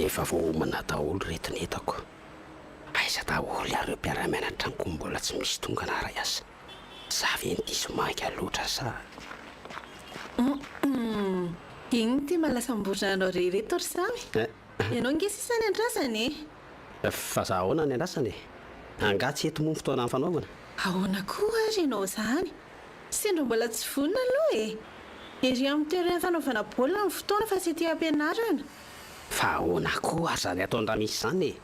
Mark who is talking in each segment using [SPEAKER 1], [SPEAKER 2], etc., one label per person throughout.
[SPEAKER 1] Efa voaomana daholo ireto ny entako. Aiza daholo ary ireo mpiara-mianatra amiko mbola tsy misy tonga na iray aza. Za ve no diso maika loatra sa.
[SPEAKER 2] Humm. Inona ity mahalasam-borona anao re ireto ry Samy? Ianao ange sisa ny andrasana e!
[SPEAKER 1] Fa za ahoana ny andrasana e? Angaha tsy eto moa ny fotoana nifanaovana?
[SPEAKER 2] Ahoana koa ary ianao izany? Sendra mbola tsy vonona aloha e! Ery amin'ny terrain fanaovana baolina ny fotoana fa tsy aty am-pianarana.
[SPEAKER 1] Fa ahoana koa ary izany ataon-dRamisy izany e?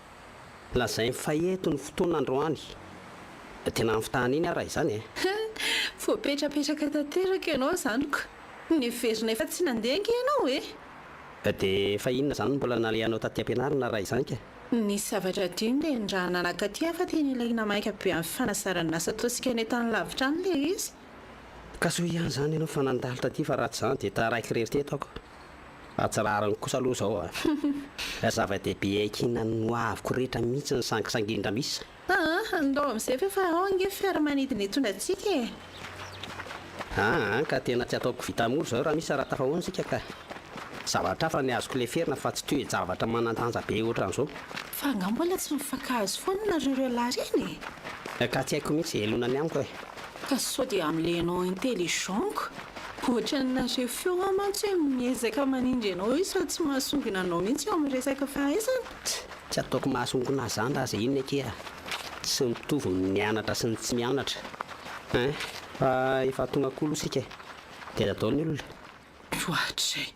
[SPEAKER 1] Lazainy fa eto ny fotoana androany. Tena nifitahana iny aho raha izany e!
[SPEAKER 2] Voapetrapetraka tanteraka ianao izany ko! Neverina efa tsy nandeha ange ianao e!
[SPEAKER 1] Dia fa inona izany no mbola nalehanao taty am-pianarana raha izany ka?
[SPEAKER 2] Nisy zavatra adino dia ny raha nanakaty aho fa tena ilaina maika be amin'ny fanazarana asa ataontsika any an-tany lavitra any ilay izy.
[SPEAKER 1] Ka soa ihany izany ianao fa nandalo taty fa raha tsy izany dia taraiky irery teto aho ka. Fa tsy rariny kosa aloha izao a. Zava-dehibe iankinan'ny ho aviko rehetra mihitsy ny sangisangian-dRamisa.
[SPEAKER 2] Aa, ndao amin'izay ve fa ao ange fiaramanidina hitondra antsika e.
[SPEAKER 1] Aa ka tena tsy ataoko vita mora izao Ramisa raha tafahoana isika ka. Zavatra hafa ny azoko leferina fa tsy toe-javatra manan-danja be ohatran'izao.
[SPEAKER 2] Fa angaha mbola tsy mifankahazo foana nareo ireo lahy ireny e?
[SPEAKER 1] Ka tsy haiko mihitsy izay hilonany amiko e.
[SPEAKER 2] Ka sao dia amin'ilay ianao intelligent ko. Ohatran'ny nareo feo aho mantsy hoe miezaka manindry anao izy fa tsy mahasongona anao mihitsy eo amin'ny resaka fahaizana.
[SPEAKER 1] Tsy ataoko mahasongona ahy izany raha izay inona akia a. Tsy mitovy ny mianatra sy ny tsy mianatra hein! Fa efa tonga koa aloha isika e! Dia aza atao ny olona.
[SPEAKER 2] Ohatray!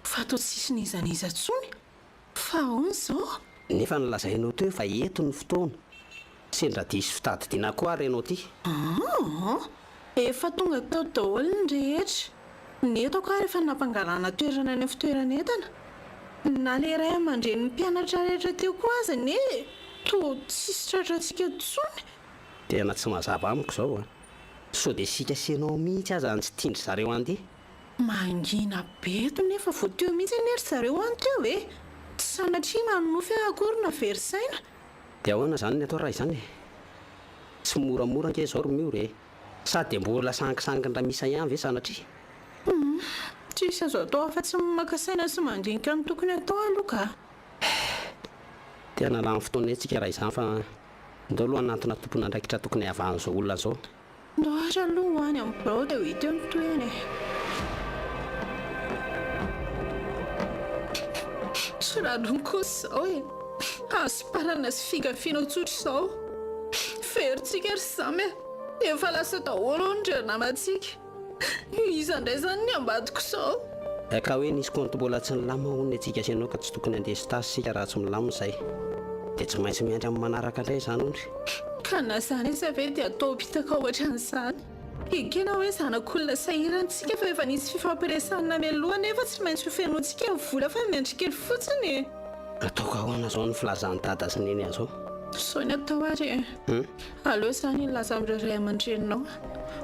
[SPEAKER 2] Fa toa tsisy n'iza n'iza intsony! Fa ahoana izao?
[SPEAKER 1] Nefa nolazainao teo fa eto ny fotoana. Sendra diso fitadidiana koa ary ianao ity.
[SPEAKER 2] Aa! Efa tonga teo daholo ny rehetra. Ny entako ary efa nampangalana toerana any amin'ny fitoeran'entana. Na ilay ray aman-drenin'ny mpianatra rehetra teo koa aza anie toa tsisy tratrantsika intsony.
[SPEAKER 1] Tena tsy mazava amiko izao an! Sao dia isika sy ianao mihitsy aza no tsy tian-dry zareo handeha?
[SPEAKER 2] Mangina be eto nefa vao teo mihitsy anie ry zareo any teo e! Tsy sanatria manonofy aho akory na very saina.
[SPEAKER 1] Dia ahoana izany ny atao raha izany e? Tsy moramora ange izao ry Miora e! Sa dia mbola sangisangin'Ramisa ihany ve sanatria?
[SPEAKER 2] Humm, tsisy azo atao afa-tsy ny maka saina sy mandinika ny tokony atao aloha ka!
[SPEAKER 1] Tena lany fotoana eto tsika raha izany fa ndao aloha hanantona tompon'andraikitra tokony havahan'izao olona izao.
[SPEAKER 2] Ndao ary aloha ho any amin'ny birao dia ho hita eo ny tohiny e! Tsy rariny kosa izao e! Hasimparana sy figafiana tsotra izao! Verintsika ry Samy a! Efa lasa daholo hono ireo namantsika! Iza indray izany ny ambadiko izao?
[SPEAKER 1] Ka hoe nisy compte mbola tsy nilamina hono ny antsika sy ianao ka tsy tokony handeha stage isika raha tsy milamina izay. Dia tsy maintsy miandry amin'ny manaraka indray izany hono.
[SPEAKER 2] Ka na izany aza ve dia atao mpitaka ohatran'izany? Ekena hoe zanak'olona sahirana isika fa efa nisy fifampiresahana mialoha nefa tsy maintsy ho fenointsika ny vola fa miandry kely fotsiny e!
[SPEAKER 1] Ataoko ahoana izao ny filazan'i dada sy neny an'izao?
[SPEAKER 2] Izao ny atao ary e! Aleo izany hilaza amin'ireo ray aman-dreninao.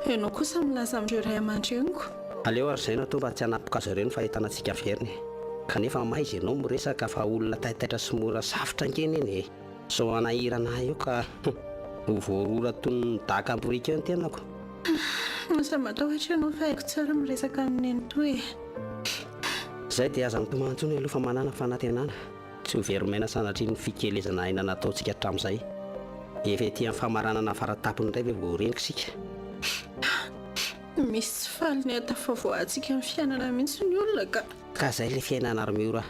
[SPEAKER 2] Ianao kosa milaza amin'ireo ray aman-dreniko.
[SPEAKER 1] Aleo ary izay no atao mba tsy hanapoka azy ireo ny fahitana antsika verina e! Kanefa maiza ianao miresaka fa olona taitaitra sy mora safotra ange neny e! Sao hanahirana ahy eo ka ho voarora toy ny daka am-boriky eo ny tenako.
[SPEAKER 2] Aza matahotra ianao fa haiko tsara miresaka amin'i Nenitoa e!
[SPEAKER 1] Izay dia aza mitomany intsony aloha fa manàna fanantenana. Tsy ho very maina sanatria ny fikelezana aina nataontsika hatramin'izay. Efa ety amin'ny famaranana faratapony indray ve vao reniko isika?
[SPEAKER 2] Misy tsy faly ny hahatafavoahantsika amin'ny fiainana mihitsy ny olona ka.
[SPEAKER 1] Ka izay ilay fiainana ry Miora a!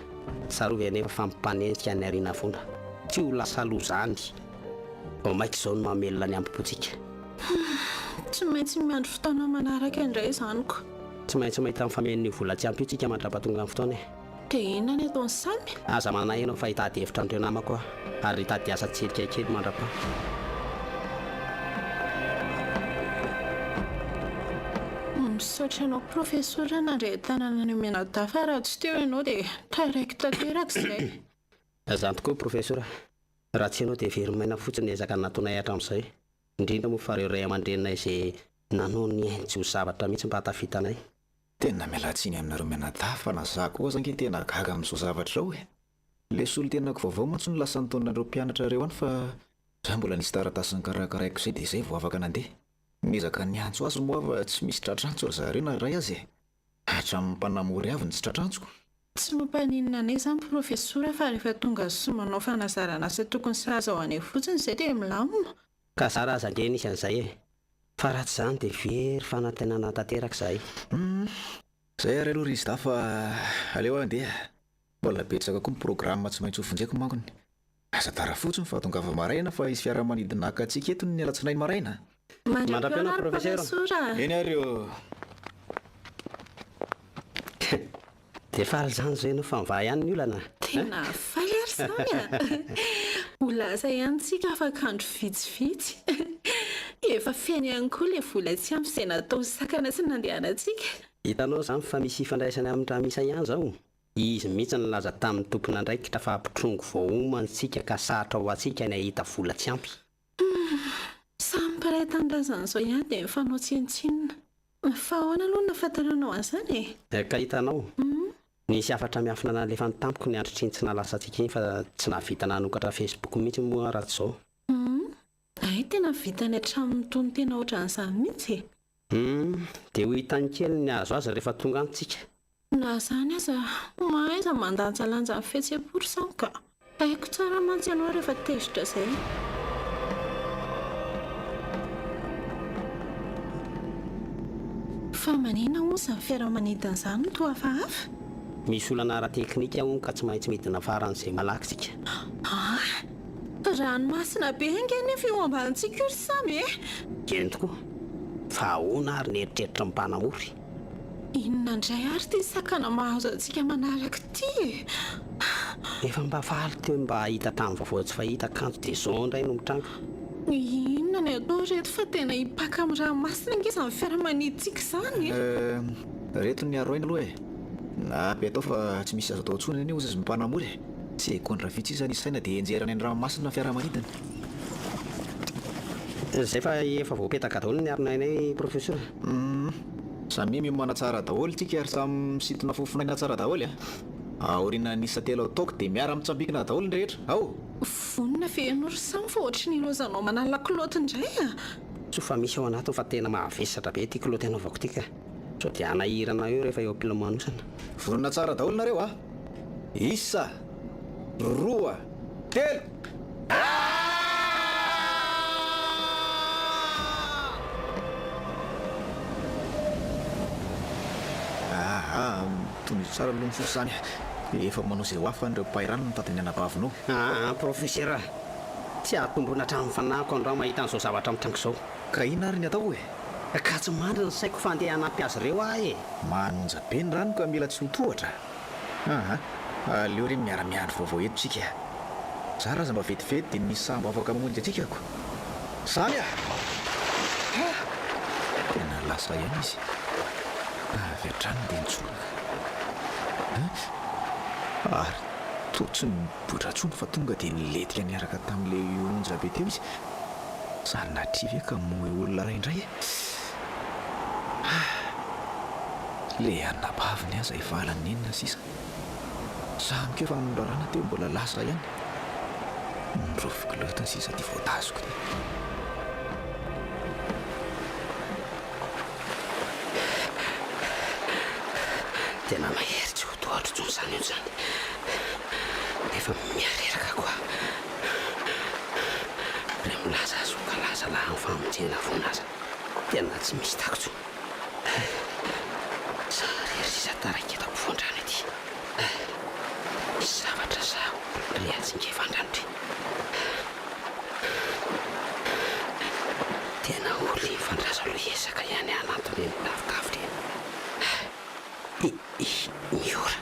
[SPEAKER 1] Tsarovy anefa fa mpanenjika ny aoriana foana. Tsy ho lasa aloha izany. Vao mainka izao no mamelona ny hambom-pontsika.
[SPEAKER 2] Tsy maintsy miandry fotoana manaraka indray izany ko.
[SPEAKER 1] Tsy maintsy mahita ny famenon'io vola tsy ampy io tsika mandrapatonga ny fotoana e.
[SPEAKER 2] Dia inona ny ataon'i Samy?
[SPEAKER 1] Aza manahy ianao fa hitady hevitra an'ireo namako aho ary hitady asa tsirika kely mandra-pa.
[SPEAKER 2] Misaotra anao Profesora nandray an-tanana an'io mianadahy fa raha tsy teo ianao dia taraiky tanteraka izay.
[SPEAKER 1] Izany tokoa Profesora, raha tsy ianao dia very maina fotsiny ny ezaka nataonay hatramin'izay, indrindra moa fa ireo ray aman-dreninay izay nanao ny ainy tsy ho zavatra mihitsy mba hahatafita anay.
[SPEAKER 3] Tena miala tsiny aminareo mianadahy fa na za koa aza ange tena gaga amin'izao zavatra izao e! Ilay solontenako vaovao mantsy no lasa nitaona an'ireo mpianatra ireo any fa za mbola nisy taratasy nokarakaraiko izay dia izay vao afaka nandeha. Niezaka niantso azy moa aho fa tsy misy tratr'antso ry zareo na iray aza e! Hatramin'ny mpanamory avy no tsy tratr'antsoko.
[SPEAKER 2] Tsy mampaninona anay izany Profesora fa rehefa tonga sy manao fanazarana asa tokony sahaza ho anay fotsiny izay dia milamina.
[SPEAKER 1] Ka zara aza ange nisy an'izay e! Fa raha tsy izany dia very fanantenana tanteraka izahay.
[SPEAKER 3] Humm! Zay ary aloha ry Zda fa aleo aho handeha. Mbola betsaka koa ny programme tsy maintsy ho vonjeko mankony. Aza tara fotsiny fa tongava maraina fa hisy fiaramanidina haka antsika eto ny alatsinainy maraina.
[SPEAKER 2] Mandra-pihaona
[SPEAKER 1] Mandra-pihaona Profesera.
[SPEAKER 2] Profesora.
[SPEAKER 3] Eny ary ô!
[SPEAKER 1] Dia faly izany izao ianao fa mivaha ihany ny olana a!
[SPEAKER 2] Tena faly ary izany a! Ho lasa ihany tsika afaka andro vitsivitsy. Efa feno ihany koa ilay vola tsy ampy izay natao sakana tsy nandehanantsika.
[SPEAKER 1] Hitanao izany fa misy ifandraisany amin'ny Ramisa ihany izao? Izy mihitsy nilaza tamin'ny tompon'andraikitra fa mpitrongy voaomana isika ka sarotra ho antsika ny hahita vola tsy ampy.
[SPEAKER 2] Humm! Samy mpiray tanindrazana izao ihany dia mifanao tsinontsinona. Fa ahoana aloha no nahafantaranao an'izany e?
[SPEAKER 1] Ka hitanao? Nisy hafatra miafina nalefany tamiko ny androtr'iny tsy nahalasa antsika iny fa tsy nahavita nanokatra Facebook mihitsy moa aho raha tsy izao.
[SPEAKER 2] Humm! Hay tena vitany hatramin'ny tonon-tena ohatran'izany mihitsy e!
[SPEAKER 1] Humm! Dia ho hitany kely ny hahazo azy rehefa tonga any tsika.
[SPEAKER 2] Na izany aza, mahaiza mandanjalanja ny fihetseham-po ry Sam ka! Haiko tsara mantsy ianao rehefa tezitra izay. Fa manina hono izany fiaramanidina izany no toa hafahafa?
[SPEAKER 1] Misy olana ara-teknika hono ka tsy maintsy midina faran'izay malaky tsika.
[SPEAKER 2] Ah! Ranomasina be ange anefa io ambanintsika io ry Sam e!
[SPEAKER 1] Eny tokoa. Fa ahoana ary ny eritreritry ny mpanamory?
[SPEAKER 2] Inona indray ary ity sakana mahazo antsika manaraka ity e?
[SPEAKER 1] Efa mba faly teo mba hahita tany vaovao tsy fahita kanjo dia izao indray no mitranga.
[SPEAKER 2] Inona ny atao ry reto fa tena hipaka amin'ny ranomasina ange izany fiaramanidintsika izany e!
[SPEAKER 3] Reto ny aro aina aloha e! Na be atao fa tsy misy azo atao intsony anie hozy izy mpanamory e! Segondra vitsy sisa ny saina dia enjerana eny ranomasina ny fiaramanidina.
[SPEAKER 1] Zay fa efa voapetaka daholo ny aron'ainay Professor.
[SPEAKER 3] Humm. Samia miomana tsara daholo tsika ary samy misintona fofon'aina tsara daholo a! Aorianan'ny isa telo ataoko dia miara mitsambikina daholo ny rehetra, ao!
[SPEAKER 2] Vonona ve ianao ry Sam fa ohatry ny ilaozanao manala kilaoty indray a!
[SPEAKER 1] Soa fa misy ao anatiny fa tena mahavesatra be ity kilaoty anaovako ity ka! Sao dia hanahirana eo rehefa eo am-pilomanosana.
[SPEAKER 3] Vonona tsara daholo nareo a! Isa, roa, telo! Aa! Tonizo tsara aloha ny fo izany a! Efa manao izay ho afany ireo mpahay rano mitady ny anabavinao.
[SPEAKER 1] Aa! Profesera, tsy hahatombina hatramin'ny fanahiko androany mahita an'izao zavatra mitranga izao.
[SPEAKER 3] Ka inona ary ny atao e?
[SPEAKER 1] Ka tsy mandry ny saiko fa andeha hanampy azy ireo aho e!
[SPEAKER 3] Manonja be ny rano ka mila tsy ho tohatra. Aa! Aleo re miara-miandry vaovao eto tsika e! Zara aza mba vetivety dia misy sambo afaka mamonjy antsika ko! Zany a! Ha! Tena lasa ihany izy. Avy hatrany dia nitsoraka. Hein? Ary toa tsy nipoitra intsony fa tonga dia nilentika niaraka tamin'ilay onja be teo izy. Sanatria ve ka moe olona iray indray e? Ah! Le anabaviny aza efa alanenina sisa. Samy efa norarana teo mbola lasa ihany. Ny rofiko loatra sisa ty voatazoko ty.
[SPEAKER 1] Tena mahery tsy ho tohatro intsony izany io izany. Efa mihareraka koa. Ilay milaza azy ho kalaza lahy amin'ny famonjena foana aza tena tsy misy tako intsony. Za irery sisa taraiky eto ampovoan-drano ety. Misy zavatra za re atsingevan-drano ity. Tena olona mifandraza aloha hiezaka ihany hanantona eny lavidavitra eny. Miora.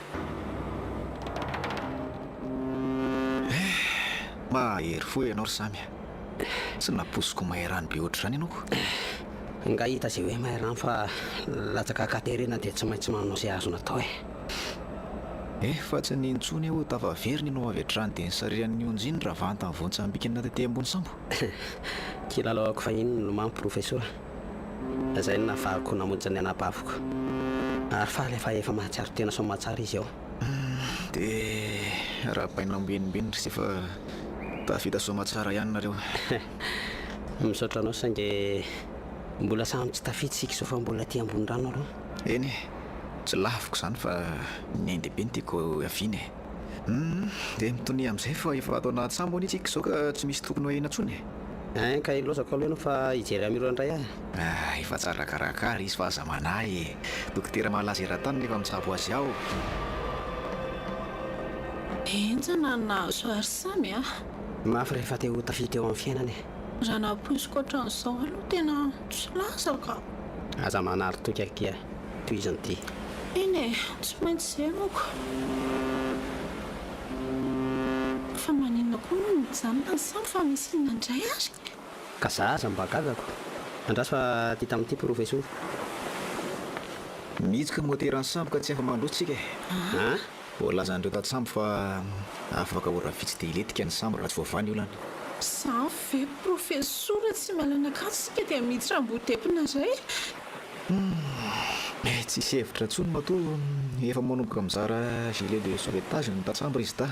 [SPEAKER 3] Eh! Mahery fo ianao ry Samy a! Tsy nampoiziko mahay rano be ohatr'izany ianao ko!
[SPEAKER 1] Nga hita izay hoe mahay rano fa latsaka an-katerena dia tsy maintsy manao izay azony atao e!
[SPEAKER 3] Eh! Fa tsy nino intsony aho hoe ho tafaverina ianao avy hatrany dia nisarihan'ny onjy iny raha vantany vao nitsambikina tety ambony sambo.
[SPEAKER 1] Kilalaoko fahiny ny lomano Profesora. Izay no nahavariko namonjy ny anabaviko. Ary faly aho fa efa mahatsiaro tena soamatsara izy ao.
[SPEAKER 3] Dia arahabaina ambenimbeny ry se fa tafita soamatsara ihany nareo.
[SPEAKER 1] Misaotra anao saingy mbola samy tsy tafita isika izao fa mbola aty ambony rano aloha.
[SPEAKER 3] Eny e! Tsy laviko izany fa ny ain-dehibe no tiako hiaviana e. Humm, dia mitonia amin'izay fa efa ato anaty sambo anie tsika izao ka tsy misy tokony ho ahiana intsony e.
[SPEAKER 1] Hein, ka ilaozako aloha ianao fa hijery an'i Miora indray aho.
[SPEAKER 3] Ah, efa tsara karakara izy fa aza manahy e. Dokotera malaza eran-tany no efa mitsabo azy ao.
[SPEAKER 2] Henjana ny nahazo ahy ry Samy a!
[SPEAKER 1] Mafy rehefa te ho tafita eo amin'ny fiainana e.
[SPEAKER 2] Raha nampoiziko hatramin'izao aloha tena tsy lasa ka.
[SPEAKER 1] Aza manary toky akia, tohizany ity.
[SPEAKER 2] Eny e, tsy maintsy izay manko. Fa maninona koa moa no mijanona ny sambo fa misy inona indray ary?
[SPEAKER 1] Ka za aza mba gagako. Andraso fa ty tamin'ity profesora.
[SPEAKER 3] Mihitsoka ny moteran'ny sambo ka tsy afa-mandroso tsika e.
[SPEAKER 1] An?
[SPEAKER 3] Voalazan'ireo tantsambo fa afaka ora vitsy dia hilentika ny sambo raha tsy voavaha ny olana.
[SPEAKER 2] Za ve profesora tsy miala an'Ankatso isika dia miditra Ambodepina indray?
[SPEAKER 3] Humm, tsisy hevitra intsony matoa efa manomboka mizara gilet de sauvetage ny tantsambo ry zda.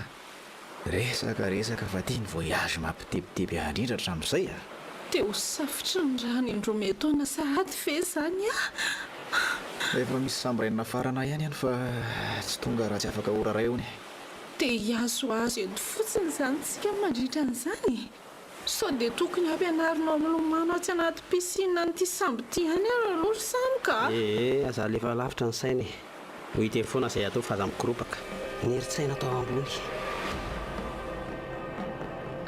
[SPEAKER 3] Resaka resaka fa ty ny voyage mampitebiteby ahy indrindra hatramin'izay a!
[SPEAKER 2] Te ho safotry ny rano indroa miataona sahady ve izany aho?
[SPEAKER 3] Efa misy sambo iray nafarana ihany any fa tsy tonga raha tsy afaka ora iray hono e!
[SPEAKER 2] Dia hihazohazo eto fotsiny izany tsika mandritra an'izany e? Sao dia tokony hampianarinao milomano atsy anaty piscine an'ity sambo ity ihany ary aloha ry Samy ka!
[SPEAKER 1] Ee, aza alefa lavitra ny saina e! Ho hita eo foana izay atao fa aza mikoropaka. Ny herin-tsaina atao ambony.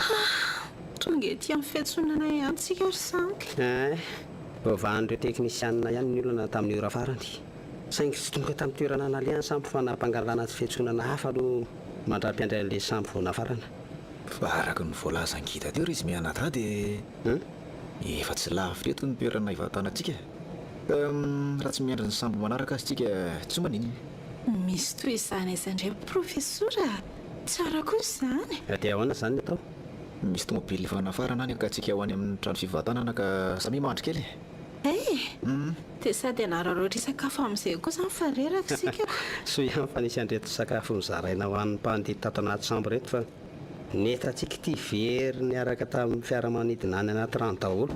[SPEAKER 2] Hah! Tonga ety amin'ny fiantsonana ihany tsika ry Samy.
[SPEAKER 1] Ee, voavahan'ireo teknisianina ihany ny olana tamin'ny ora farany. Saingy tsy tonga tamin'ny toerana nalehany sambo fa nampangalana tsy fiantsonana hafa aloha mandra-piandry an'ilay sambo vao nafarana.
[SPEAKER 3] Fa araka ny voalazan'i Gida teo ry izy mianadahy dia efa tsy lavitra eto ny toerana hivantanantsika ka raha tsy miandry ny sambo manaraka aza isika tsy maninona.
[SPEAKER 2] Misy toy izany aiza indray Profesora a! Tsara koa izany.
[SPEAKER 1] Dia ahoana izany ny atao?
[SPEAKER 3] Misy tomobily efa nafarana any ka tsika ho any amin'ny trano fivantanana ka samia mandry kely e!
[SPEAKER 2] Hay! Dia sady hanararaotra hisakafo amin'izay koa izany fa reraka isika ko!
[SPEAKER 1] Soa ihany fa nisy an'ireto sakafo nozaraina ho an'ny mpandidy tato anaty chambre ireto fa nentantsika ity very niaraka tamin'ny fiaramanidina any anaty rano daholo.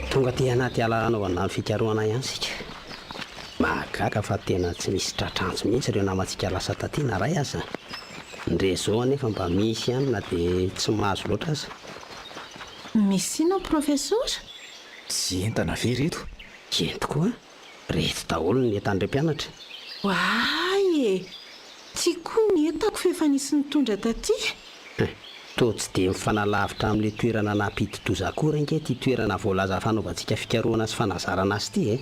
[SPEAKER 1] Tonga aty anaty ala hanaovana ny fikarohana ihany isika. Mahagaga fa tena tsy misy tratr'antso mihitsy ireo namantsika lasa taty na iray aza. Ny réseau anefa mba misy ihany na dia tsy mahazo loatra aza.
[SPEAKER 2] Misy inona Profesora?
[SPEAKER 3] Tsy entana ve ireto?
[SPEAKER 1] Eny tokoa, reto daholo ny entan'ireo mpianatra.
[SPEAKER 2] Oay e! Ty koa ny entako f'efa nisy nitondra taty.
[SPEAKER 1] Hein, toa tsy dia mifanalavitra amin'ilay toerana nampidi-doza akory ange ity toerana voalaza fanaovantsika fikarohana sy fanazarana azy ity e!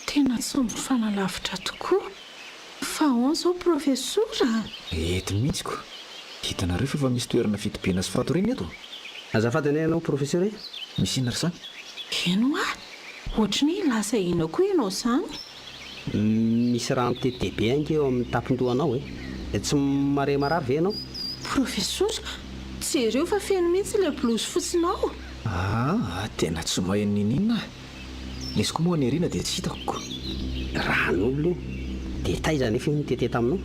[SPEAKER 2] Tena tsy mifanalavitra tokoa. Fa ahoana izao Profesora a?
[SPEAKER 3] Eto mihitsy ko! Hitanareo fa efa misy toerana fitobiana sy fatoriana eto?
[SPEAKER 1] Azafady anie ianao Profesora e!
[SPEAKER 3] Misy inona ry Samy?
[SPEAKER 2] Eny hoa! Ohatry ny hoe lasa inona koa ianao izany?
[SPEAKER 1] Misy rano mitete be ange eo amin'ny tampon-dohanao e! Tsy mare marary ve ianao?
[SPEAKER 2] Profesora, jereo fa feno mihitsy ilay blouse fotsinao!
[SPEAKER 3] Aa! Tena tsy mahay n'inon'inona aho! Nisy koa moa any aoriana dia tsy hitako.
[SPEAKER 1] Ran'olona io. Dia taiza anefa io nitete taminao?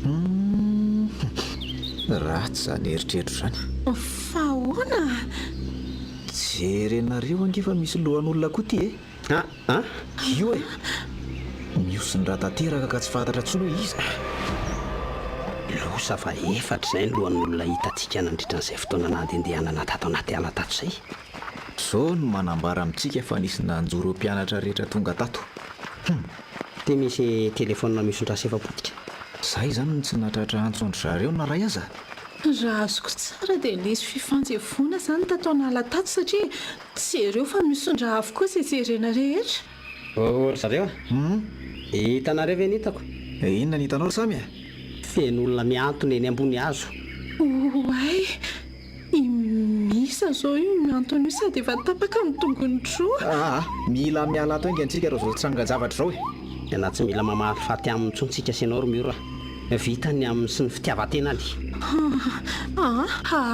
[SPEAKER 3] Humm. Ratsy izany eritreritro izany.
[SPEAKER 2] Fa ahoana?
[SPEAKER 3] Jerenareo ange fa misy lohan'olona koa ity e!
[SPEAKER 1] Ah ah!
[SPEAKER 3] Io e! Mihosin-drà tanteraka ka tsy fantatra intsony hoe iza.
[SPEAKER 1] Loza fa efatra izay ny lohan'olona hitantsika nandritra an'izay fotoana nandehandehanana tato anaty ala tato izay.
[SPEAKER 3] Zao no manambara amintsika fa nisy nanjo ireo mpianatra rehetra tonga tato. Hum.
[SPEAKER 1] Ty misy telephone misondrasa efa potika.
[SPEAKER 3] Zay izany no tsy nahatratra antso an-dry zareo na ray aza.
[SPEAKER 2] Raha azoko tsara dia nisy fifanjevoana izany tato an'ala tato satria jereo fa misondra avokoa izay jerena rehetra.
[SPEAKER 1] Ô ry zareo a! Hitanareo ve ny hitako?
[SPEAKER 3] Inona ny hitanao ry Samy a?
[SPEAKER 1] Feno olona mihantona eny ambony hazo.
[SPEAKER 2] Oay! I Misa zao io mihantona io sady efa tapaka ny tongony roa.
[SPEAKER 3] Aa! Mila miala ato haingana tsika raha izao trangan-javatra izao e!
[SPEAKER 1] Tena tsy mila mamaly faty aminy intsony tsika sy ianao ry Miora a! Vita ny aminy sy ny fitiavan-tenany.
[SPEAKER 2] Aa!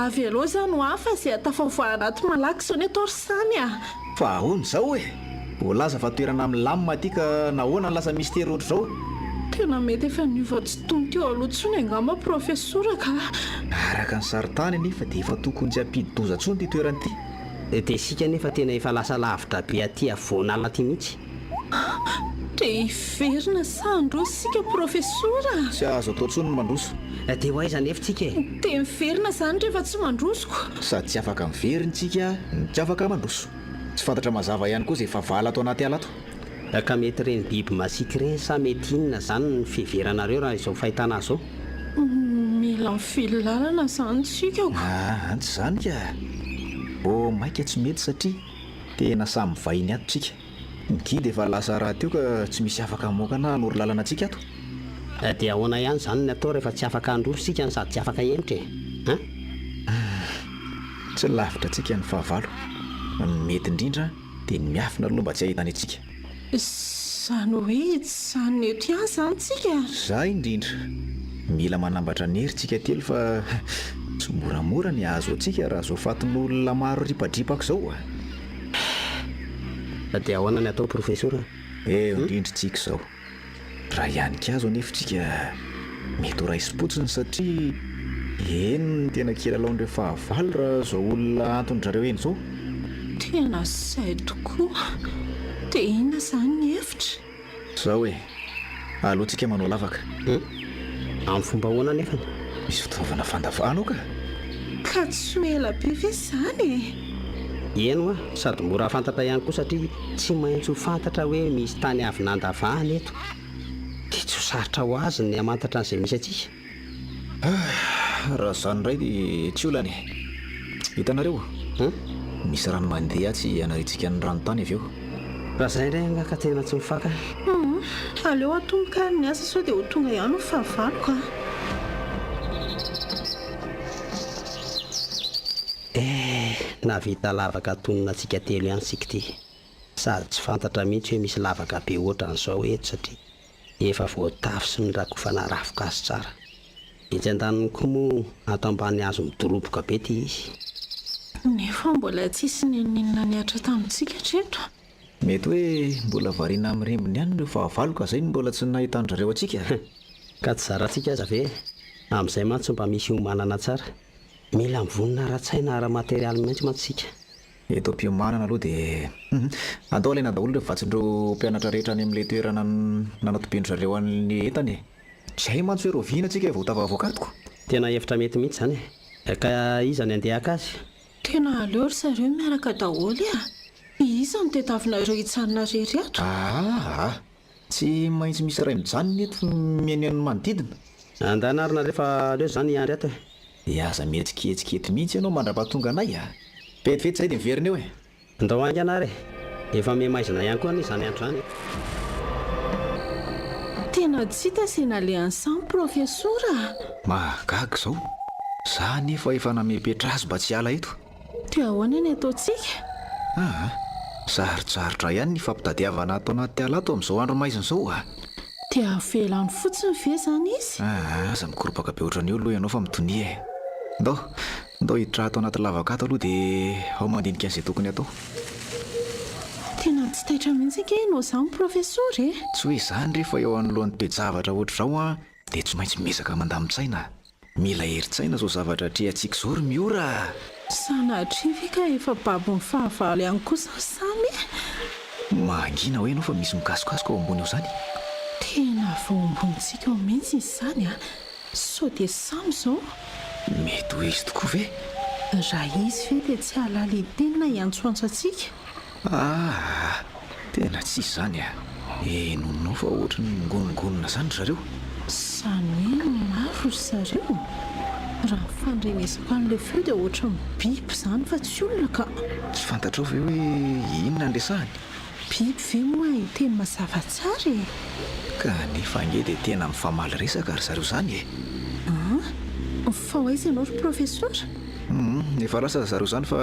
[SPEAKER 2] Avy aloha izany hoa fa izay hatafavoahana ato malaky izao ny atao ry Samy a!
[SPEAKER 3] Fa ahoana izao e? Voalaza fa toerana milamina aty ka nahoana no lasa mistery ohatr'izao?
[SPEAKER 2] Tena mety efa niova tsy toy ny teo aloha intsony angamba Profesora ka!
[SPEAKER 3] Araka ny sarintany anefa dia efa tokony tsy hampidi-doza intsony ity toerana ity.
[SPEAKER 1] Dia isika anefa tena efa lasa lavitra be aty afovoan'ala aty mihitsy.
[SPEAKER 2] Dia hiverina sa handroso isika Profesora?
[SPEAKER 3] Tsy azo atao intsony ny mandroso.
[SPEAKER 1] Dia ho aiza anefa tsika e?
[SPEAKER 2] Dia miverina izany rehefa tsy mandroso ko.
[SPEAKER 3] Sady tsy afaka miverina tsika no tsy afaka mandroso. Tsy fantatra mazava ihany koa izay fahavalo ato anaty ala ato.
[SPEAKER 1] Ka mety ireny biby masiaka ireny sa mety inona izany ny fiheveranareo raha izao fahitana azy izao?
[SPEAKER 2] Mila mivily lalana izany tsika ko.
[SPEAKER 3] Aa tsy izany ka! Vao maika tsy mety satria tena samy vahiny ato tsika. Ny guide efa lasa rahateo ka tsy misy afaka hamoaka na hanoro lalana antsika ato.
[SPEAKER 1] Dia ahoana ihany izany ny atao rehefa tsy afaka handroso isika no sady tsy afaka hihemotra e? An?
[SPEAKER 3] Tsy lavitra antsika ny fahavalo. Ny mety indrindra dia ny miafina aloha mba tsy hahitany antsika.
[SPEAKER 2] Izany hoe hijanona eto ihany izany tsika?
[SPEAKER 3] Izay indrindra. Mila manambatra ny hery tsika telo fa tsy moramora ny hahazo antsika raha izao fatin'olona maro ripadripaka izao a!
[SPEAKER 1] Dia ahoana ny atao Profesora?
[SPEAKER 3] Eo indrindra tsika izao. Raha hianika azo anefa tsika mety ho raisim-potsiny satria eny no tena kilalaon'ireo fahavalo raha izao olona anton-dry zareo eny izao.
[SPEAKER 2] Tena izay tokoa. Dia inona izany ny hevitra?
[SPEAKER 3] Izao e, aleo tsika manao lavaka.
[SPEAKER 1] Hum? Amin'ny fomba ahoana anefany?
[SPEAKER 3] Misy fitaovana fandavahana ao ka!
[SPEAKER 2] Ka tsy ho ela be ve izany e?
[SPEAKER 1] Eny hoa, sady mora fantatra ihany koa satria tsy maintsy ho fantatra hoe misy tany avy nandavahana eto. Dia tsy ho sarotra ho azy ny hamantatra an'izay misy antsika.
[SPEAKER 3] Raha izany indray dia tsy olana e! Hitanareo?
[SPEAKER 1] Hum?
[SPEAKER 3] Misy rano mandeha atsy hanariantsika ny rano tany avy eo.
[SPEAKER 1] Raha izay indray angaha ka tena tsy mifaka.
[SPEAKER 2] Hum! Aleo atomboka ary ny asa sao dia ho tonga ihany ho fahavalo ka.
[SPEAKER 1] Eh! Nahavita lavaka antonona antsika telo ihany isika ity. Sady tsy fantatra mihitsy hoe misy lavaka be ohatran'izao eto satria efa voatafy sy norakofana rafokazo tsara. Etsy andaniny koa moa ato ambany hazo midoroboka be ity izy.
[SPEAKER 2] Nefa mbola tsisy n'inon'inona nihatra tamintsika hatreto.
[SPEAKER 3] Mety hoe mbola variana amin'ny rembiny ihany ireo fahavalo ka izay no mbola tsy nahitan-dry zareo antsika.
[SPEAKER 1] Ka tsy zarantsika aza ve? Amin'izay mantsy mba misy hiomanana tsara. Mila mivonona ara-tsaina ara-materialy mihitsy mantsy isika.
[SPEAKER 3] Eto am-piomanana aloha dia andao alaina daholo ireo vatsin'ireo mpianatra rehetra any amin'ilay toerana nanatobian-dry zareo an'ny entana e! Tsy hay mantsy hoe rahoviana tsika vao tafavoaka ato ko!
[SPEAKER 1] Tena hevitra mety mihitsy izany e! Ka iza ny andeha haka azy?
[SPEAKER 2] Tena aleo ry zareo miaraka daholo a! Iza no tediavinareo hijanona irery ato?
[SPEAKER 3] Aa! Tsy maintsy misy iray mijanona eto mihaino ny manodidina.
[SPEAKER 1] Andana ary nareo fa aleo zany hiandry ato e!
[SPEAKER 3] Dia aza mihetsiketsika eto mihitsy ianao mandrapahatonga anay a! Vetivety izay dia miverina eo e!
[SPEAKER 1] Ndao haingana ary e! Efa miha-maizina ihany koa anie izany andro izany e!
[SPEAKER 2] Tena tsy hita izay nalehan'i Sam Profesora a!
[SPEAKER 3] Mahagaga izao! Za anefa efa namepetra azy mba tsy hiala eto.
[SPEAKER 2] Dia ahoana ny ataontsika?
[SPEAKER 3] Aa! Sarotsarotra ihany ny fampitadiavana ato anaty ala ato amin'izao andro maizina izao a!
[SPEAKER 2] Dia avela any fotsiny ve izany izy?
[SPEAKER 3] Aa! Aza mikoropaka be ohatran'io aloha ianao fa mitonia e! Ndao, ndao hiditra ato anaty lavaka ato aloha dia ao mandinika an'izay tokony hatao.
[SPEAKER 2] Tena tsy taitra mihitsy ange ianao izany Profesora e!
[SPEAKER 3] Tsy hoe izany re fa eo anoloan'ny toe-javatra ohatr'izao an, dia tsy maintsy miezaka mandamin-tsaina. Mila herin-tsaina izao zavatra atrehantsika izao ry Miora a!
[SPEAKER 2] Sanatria ve ka efa babon'ny fahavalo ihany koa izany Samy e?
[SPEAKER 3] Mangina hoe ianao fa misy mikasokasoka ao ambony ao izany.
[SPEAKER 2] Tena avy ao ambonintsika ao mihitsy izy izany a! Sao dia Samy izao?
[SPEAKER 3] Mety ho izy tokoa ve?
[SPEAKER 2] Raha izy ve dia tsy hahalala hiteny na hiantsoantso antsika?
[SPEAKER 3] Aa! Tena tsy izany a! Henonao fa ohatry ny mingonongonona izany ry zareo?
[SPEAKER 2] Izany hoe maro ry zareo? Raha ny fandrenesako an'ilay feo dia ohatry ny biby izany fa tsy olona ka!
[SPEAKER 3] Tsy fantatrao ve hoe inona no resahany?
[SPEAKER 2] Biby ve moa hiteny mazava tsara e?
[SPEAKER 3] Kanefa ange dia tena mifamaly resaka ry zareo izany e!
[SPEAKER 2] An! Fa ho aiza ianao ry Profesora?
[SPEAKER 3] Humm, efa lasa ry zareo izany fa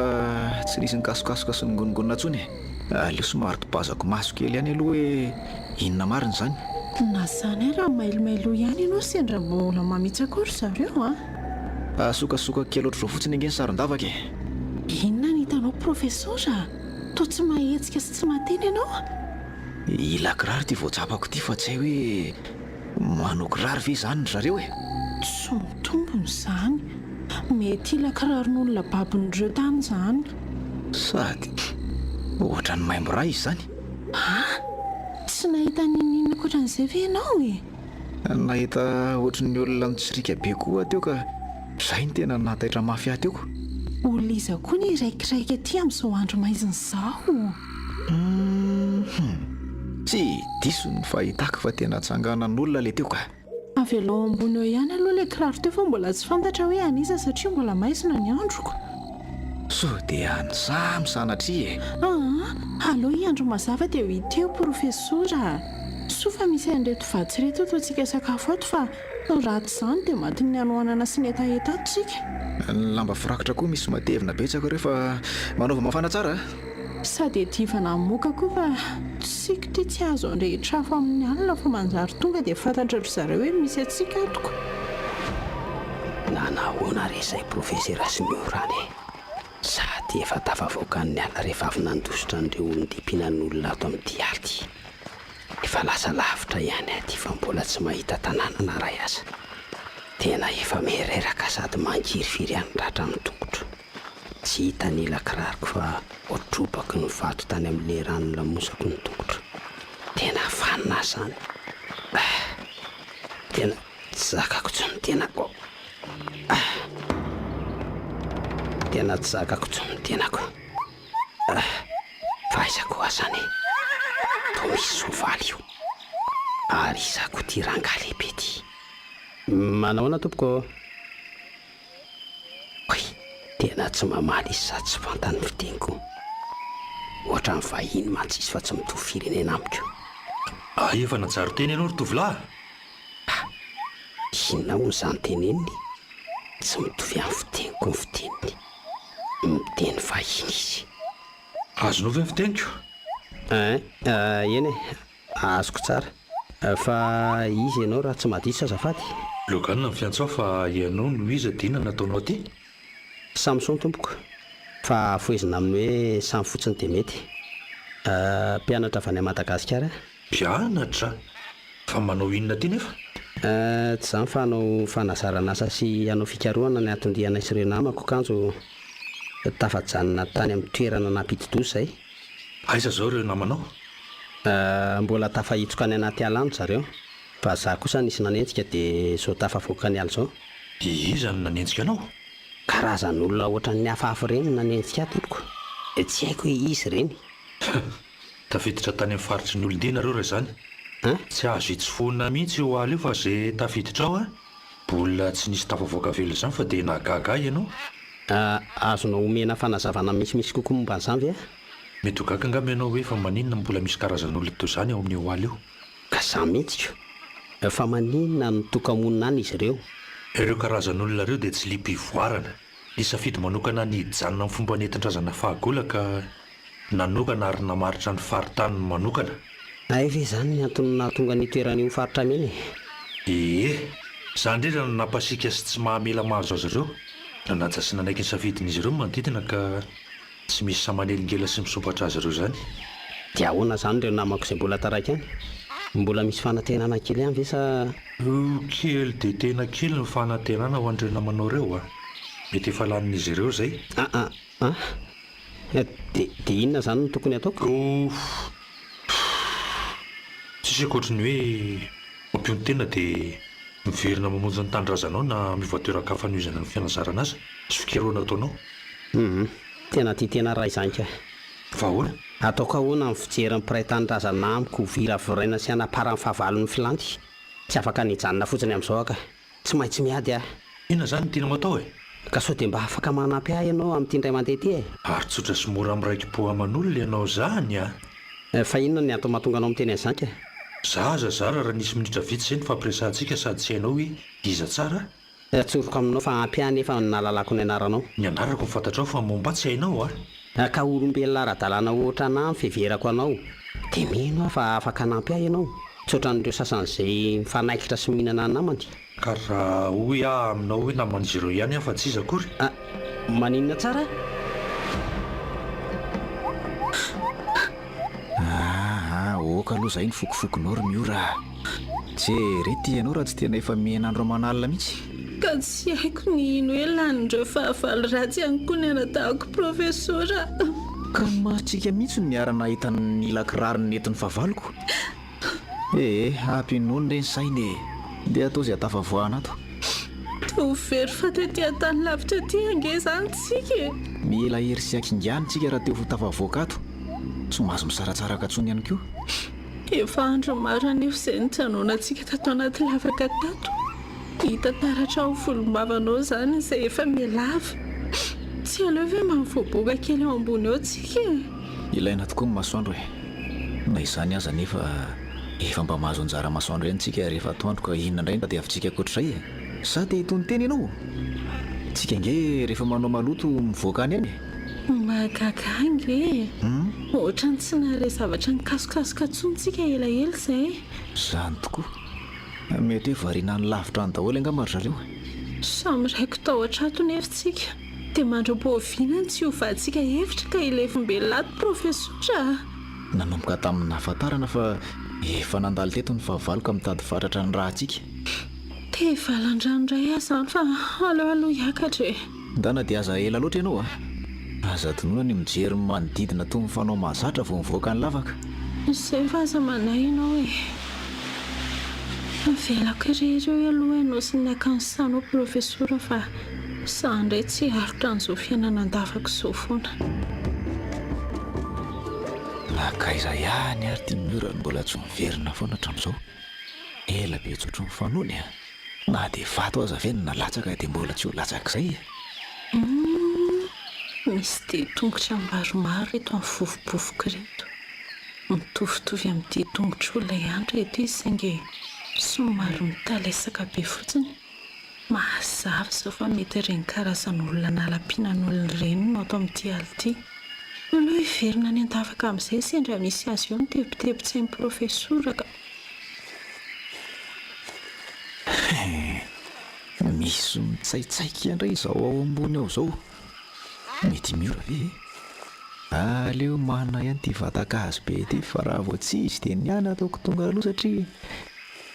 [SPEAKER 3] tsy nisy nikasokasoka sy ningonongonona intsony e! Aleo somary topazako maso kely ihany aloha hoe inona marina izany.
[SPEAKER 2] Na izany ary mailomailoa ihany ianao sendra mbola mamitsaka ao ry zareo an!
[SPEAKER 3] Asokasoka kely ohatr'izao fotsiny ange ny saron-davaka e!
[SPEAKER 2] Inona no hitanao Profesora? Toa tsy mahetsika sy tsy mahateny ianao?
[SPEAKER 3] Hila kiraro ity vao tsapako ity fa tsy hay hoe Manao kiraro ve izany ry zareo e?
[SPEAKER 2] Tsy mitombina izany. Mety hila kiraron'olona babon'ireo tany izany.
[SPEAKER 3] Sady ohatran'ny maimbo ra izy izany.
[SPEAKER 2] Ah! Tsy nahita n'inon'inona ankoatran'izay ve ianao e?
[SPEAKER 3] Nahita ohatry ny olona nitsiriaka be koa aho teo ka izay no tena nahataitra mafy ahy teo ko.
[SPEAKER 2] Olona iza koa ny hiraikiraika aty amin'izao andro maizina izao?
[SPEAKER 3] Hum! Tsy diso ny fahitako fa tena tsanganan'olona ilay teo ka.
[SPEAKER 2] Avelao ambony eo ihany aloha ilay kiraro teo fa mbola tsy fantatra hoe an'iza satria mbola maizina ny androko.
[SPEAKER 3] Sao dia an'i Samy sanatria e!
[SPEAKER 2] Aa! Aleo hiandry mazava dia ho hita eo Profesora a! Soa fa misy an'ireto vatsy ireto ataontsika sakafo ato fa raha tsy izany dia matin'ny hanoanana sy ny hetaheta ato isika.
[SPEAKER 3] Ny lamba firakotra koa misy matevina betsaka ireo fa manaova mafana tsara a!
[SPEAKER 2] Sady iadivana amin'ny moka koa fa tsiko ity tsy azo andrehitra afo amin'ny alina fa manjary tonga dia fantatry zareo hoe misy antsika ato ko.
[SPEAKER 1] Nanahoana re izay profesera sy Miora any e? Sady efa tafavoakan'ny ala rehefa avy nandositra an'ireo olon-dia-mpihinan'olona ato amin'ity ala ity. Efa lasa lavitra ihany aho ity fa mbola tsy mahita tanàna na iray aza. Tena efa miha-reraka sady mangirifiry ihany ny ratra amin'ny tongotro. Tsy hita ny ila kiraroko fa voatrobaky ny vato tany amin'ilay rano lamosako ny tongotro. Tena fanina ahy izany. Ah! Tena tsy zakako intsony ny tenako. Ah! Tena tsy zakako intsony ny tenako. Ah! Fa aiza koa aho izany e? Toa misy soavaly io. Ary iza koa ity rangahy lehibe ity? Manahoana tompoko ô? Oay! Tena tsy mamaly izy sady tsy fantany ny fiteniko. Ohatran'ny vahiny mantsy izy fa tsy mitovy firenena amiko.
[SPEAKER 4] Hay efa najary teny ianao ry tovolahy a!
[SPEAKER 1] Ah! Inona hono izany teneniny? Tsy mitovy amin'ny fiteniko ny fiteniny. Miteny vahiny izy.
[SPEAKER 4] Azonao ve ny fiteniko?
[SPEAKER 1] Ein, eny e, Azoko tsara. Fa iza ianao raha tsy mahadiso azafady?
[SPEAKER 4] Logan no fiantso ahy fa ianao no iza dia inona no ataonao aty?
[SPEAKER 1] Samson tompoko. Fa afohezina amin'ny hoe Sam fotsiny dia mety. Mpianatra avy any Madagasikara.
[SPEAKER 4] Mpianatra? Fa manao inona aty nefa?
[SPEAKER 1] Tsy izany fa hanao fanazaran'asa sy hanao fikarohana ny anton-dianay sy ireo namako kanjo tafajanona tany amin'ny toerana nampidi-doza izahay.
[SPEAKER 4] Aiza izao ireo namanao?
[SPEAKER 1] Mbola tafahitsoka any anaty ala any zareo, fa za kosa nisy nanenjika dia zao tafavoaka ny ala zao.
[SPEAKER 4] Dia iza no nanenjika anao?
[SPEAKER 1] Karazan'olona ohatran'ny hafahafa ireny no nanenjika ahy tompoko, dia tsy haiko hoe iza ireny.
[SPEAKER 4] Tafiditra tany amin'ny faritry ny olon-dia nareo raha izany?
[SPEAKER 1] An?
[SPEAKER 4] Tsy azo itsofohana mihitsy io ala io fa ze tafiditra ao an, mbola tsy nisy tafavoaka velona izany fa dia nahagaga ahy ianao.
[SPEAKER 1] Azonao omena fanazavana misimisy kokoa momba an'izany ve aho?
[SPEAKER 4] Mety ho gaga angamba ianao hoe fa maninona no mbola misy karazan'olona toy izany ao amin'io ala io?
[SPEAKER 1] Ka za mihitsy ko! Fa maninona no toka-monina any izy ireo?
[SPEAKER 4] Ireo karazan'olona ireo dia tsy liam-pivoarana. Nisafidy manokana ny hijanona amin'ny fomba nentin-drazana fahagola ka nanokana ary namaritra ny faritaniny manokana.
[SPEAKER 1] Hay ve izany ny antony nahatonga ny toerana io ho faritra mena e?
[SPEAKER 4] Ie. Izany indrindra no nampasiaka sy tsy mahamela mahazo azy ireo. Nanaja sy nanaiky ny safidin'izy ireo ny manodidina ka. Tsy misy sahy manelingela sy misompatra azy ireo izany.
[SPEAKER 1] Dia ahoana izany ireo namako izay mbola taraiky any? Mbola misy fanantenana kely ihany ve sa.
[SPEAKER 4] Oh, kely dia tena kely ny fanantenana ho an'ireo namanao ireo a! Mety efa lanin'izy ireo izay.
[SPEAKER 1] Ah ah ah! Dia dia inona izany no tokony hataoko?
[SPEAKER 4] Oh, tsisy ankoatry ny hoe mampionon-tena dia miverina mamonjy ny tanindrazanao na miova toeran-kafa hanohizana ny fianazarana aza sy fikarohana ataonao.
[SPEAKER 1] Humm. Tena tia tena raha izany ka.
[SPEAKER 4] Fa ahoana?
[SPEAKER 1] Ataoko ahoana ny fijery ny mpiray tanindrazana amiko ho viraviraina sy hanaparan'ny fahavalon'ny filanty? Tsy afaka ny hijanona fotsiny amin'izao aho ka. Tsy maintsy miady aho.
[SPEAKER 4] Inona izany no tianao atao e?
[SPEAKER 1] Ka sao dia mba afaka manampy ahy ianao amin'ity indray mandeha ity e?
[SPEAKER 4] Ary tsotra sy mora miraiki-po aman'olona ianao izany a!
[SPEAKER 1] Fa inona ny antony mahatonga anao miteny an'izany ka?
[SPEAKER 4] Za aza zara raha nisy minitra vitsy izay nifampiresahantsika sady tsy hainao hoe iza tsara
[SPEAKER 1] Tsoriko aminao fa ampy ahy anefa ny nahalalako ny anaranao.
[SPEAKER 4] Ny anarako no fantatrao fa momba tsy hainao a!
[SPEAKER 1] Ka olombelona ara-dalàna ohatranà ny fiheverako anao. Dia mino aho fa afaka hanampy ahy ianao, tsy ohatran'ireo sasany izay mifanaikitra sy mihinana ny namany.
[SPEAKER 4] Ka raha hoy aho aminao hoe naman'izy ireo ihany aho fa tsy iza akory?
[SPEAKER 1] Ah! Maninona tsara?
[SPEAKER 3] Aa ok aloha zay ny fokofokonao ry Miora a! Jereo ty ianao raha tsy tena efa mihen'andro aman'alina mihitsy.
[SPEAKER 2] Ka tsy haiko ny hino hoe lanin'ireo fahavalo ratsy ihany koa ny anadahiko Profesora a!
[SPEAKER 3] Ka ny masontsika mihitsy no niara-nahita ny ila kiraro nentin'ny fahavaloko. Ee, ampinono re ny saina e! Ndeha atao izay hatafavoahana ato.
[SPEAKER 2] Toa ho very faty aty an-tany lavitra aty ange izany tsika e!
[SPEAKER 3] Mila hery sy hakingana isika raha te ho tafavoaka ato. Tsy mahazo misaratsaraka intsony ihany koa.
[SPEAKER 2] Efa andro maro anefa izay nijanonantsika tato anaty lavaka tato. Hita taratra ao volombavanao izany izay efa mihalava. Tsy aleo ve mba mivoaboaka kely ao ambony ao tsika e?
[SPEAKER 3] Ilaina tokoa ny masoandro e! Na izany aza anefa efa mba mahazo anjara masoandro ihany tsika rehefa atoandro ka inona indray no tadiavintsika ankoatr'izay e? Sa te hitony tena ianao? Tsika ange rehefa manao maloto mivoaka any ihany e!
[SPEAKER 2] Mahagaga ahy ange e! Ohatran'ny tsy nahare zavatra nikasokasoka intsony tsika elaela izay e!
[SPEAKER 3] Izany tokoa. Mety hoe variana any lavitra any daholo angamba ry zareo e!
[SPEAKER 2] Samy raiki-tahotra ato nefa tsika. Dia mandra-poaviana no tsy hiovantsika hevitra ka hilefom-belona ato Profesora a!
[SPEAKER 3] Nanomboka tamin'ny nahafantarana fa efa nandalo teto ny fahavalo ka mitady fatratra ny ratsika.
[SPEAKER 2] Te hivalan-drano indray aho izany fa aleo aloha hiakatra e!
[SPEAKER 3] Ndana dia aza ela loatra ianao a! Aza adinoina ny mijery ny manodidina toy ny fanao mahazatra vao mivoaka ny lavaka.
[SPEAKER 2] Izay fa aza manahy ianao e! Avelako irery eo aloha ianao sy ny akanjo sanao Profesora fa za indray tsy hiaritra an'izao fiainana an-davaka izao foana.
[SPEAKER 3] Nankaiza ihany ary ity mur no mbola tsy miverina foana hatramin'izao? Ela be tsy ohatry ny fanaony a! Na dia vato aza ve no nalatsaka dia mbola tsy ho latsak'izay e!
[SPEAKER 2] Humm! Misy dian-tongotra maromaro eto amin'ny vovobovoka ireto. Mitovitovy amin'ny dian-tongotr'olona ihany ireto izy saingy somary mitalesaka be fotsiny. Mazava izao fa mety ireny karazan'olona nalam-pihinan'olona ireny no ato amin'ity ala ity. Aleo hiverina any an-davaka amin'izay sendra misy azy eo ny tebitebin-tsain'ny profesora ka.
[SPEAKER 3] Hee, misy mitsaitsaika indray izao ao ambony ao izao. Mety miora ve e? Aleo manana ihany ity vatan-kazo be ity fa raha vao tsy izy dia ny ahy no ataoko tonga aloha satria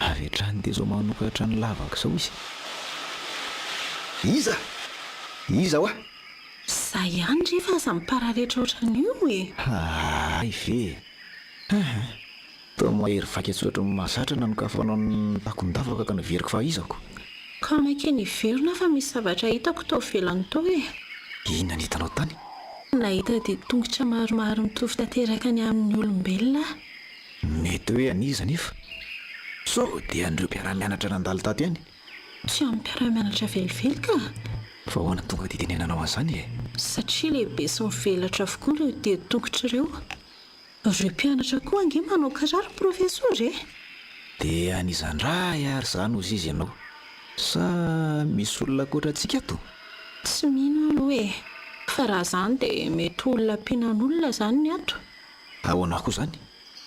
[SPEAKER 3] avy hatrany dia izao manokatra ny lavaka izao izy. Iza? Iza hoa?
[SPEAKER 2] Za ihany re fa aza mipararetra ohatran'io e!
[SPEAKER 3] Hay ve e! Aha! Toa mahery vaika tsy ohatry ny mahazatra nanokafanao ny takon-davaka ka noveriko fahaizako.
[SPEAKER 2] Ka maika niverina aho fa misy zavatra hitako tao ivelany tao e!
[SPEAKER 3] Inona no hitanao tany?
[SPEAKER 2] Nahita dian-tongotra maromaro mitovy tanteraka ny amin'ny olombelona aho.
[SPEAKER 3] Mety hoe an'iza anefa? Sao dia an'ireo mpiara-mianatra nandalo tato ihany?
[SPEAKER 2] Tsy amin'ny mpiara-mianatra velively ka!
[SPEAKER 3] Fa ahoana no tonga dia itenenanao an'izany e?
[SPEAKER 2] Satria lehibe sy mivelatra avokoa ireo dian-tongotra ireo. Ireo mpianatra koa ange manao kiraro profesora e!
[SPEAKER 3] Dia an'iza ndray ary izany hozy izy ianao? Sa misy olona ankoatra antsika ato?
[SPEAKER 2] Tsy mino aho aloha e! Fa raha izany dia mety ho olona mpihinan'olona izany ny ato.
[SPEAKER 3] Ahoana koa izany?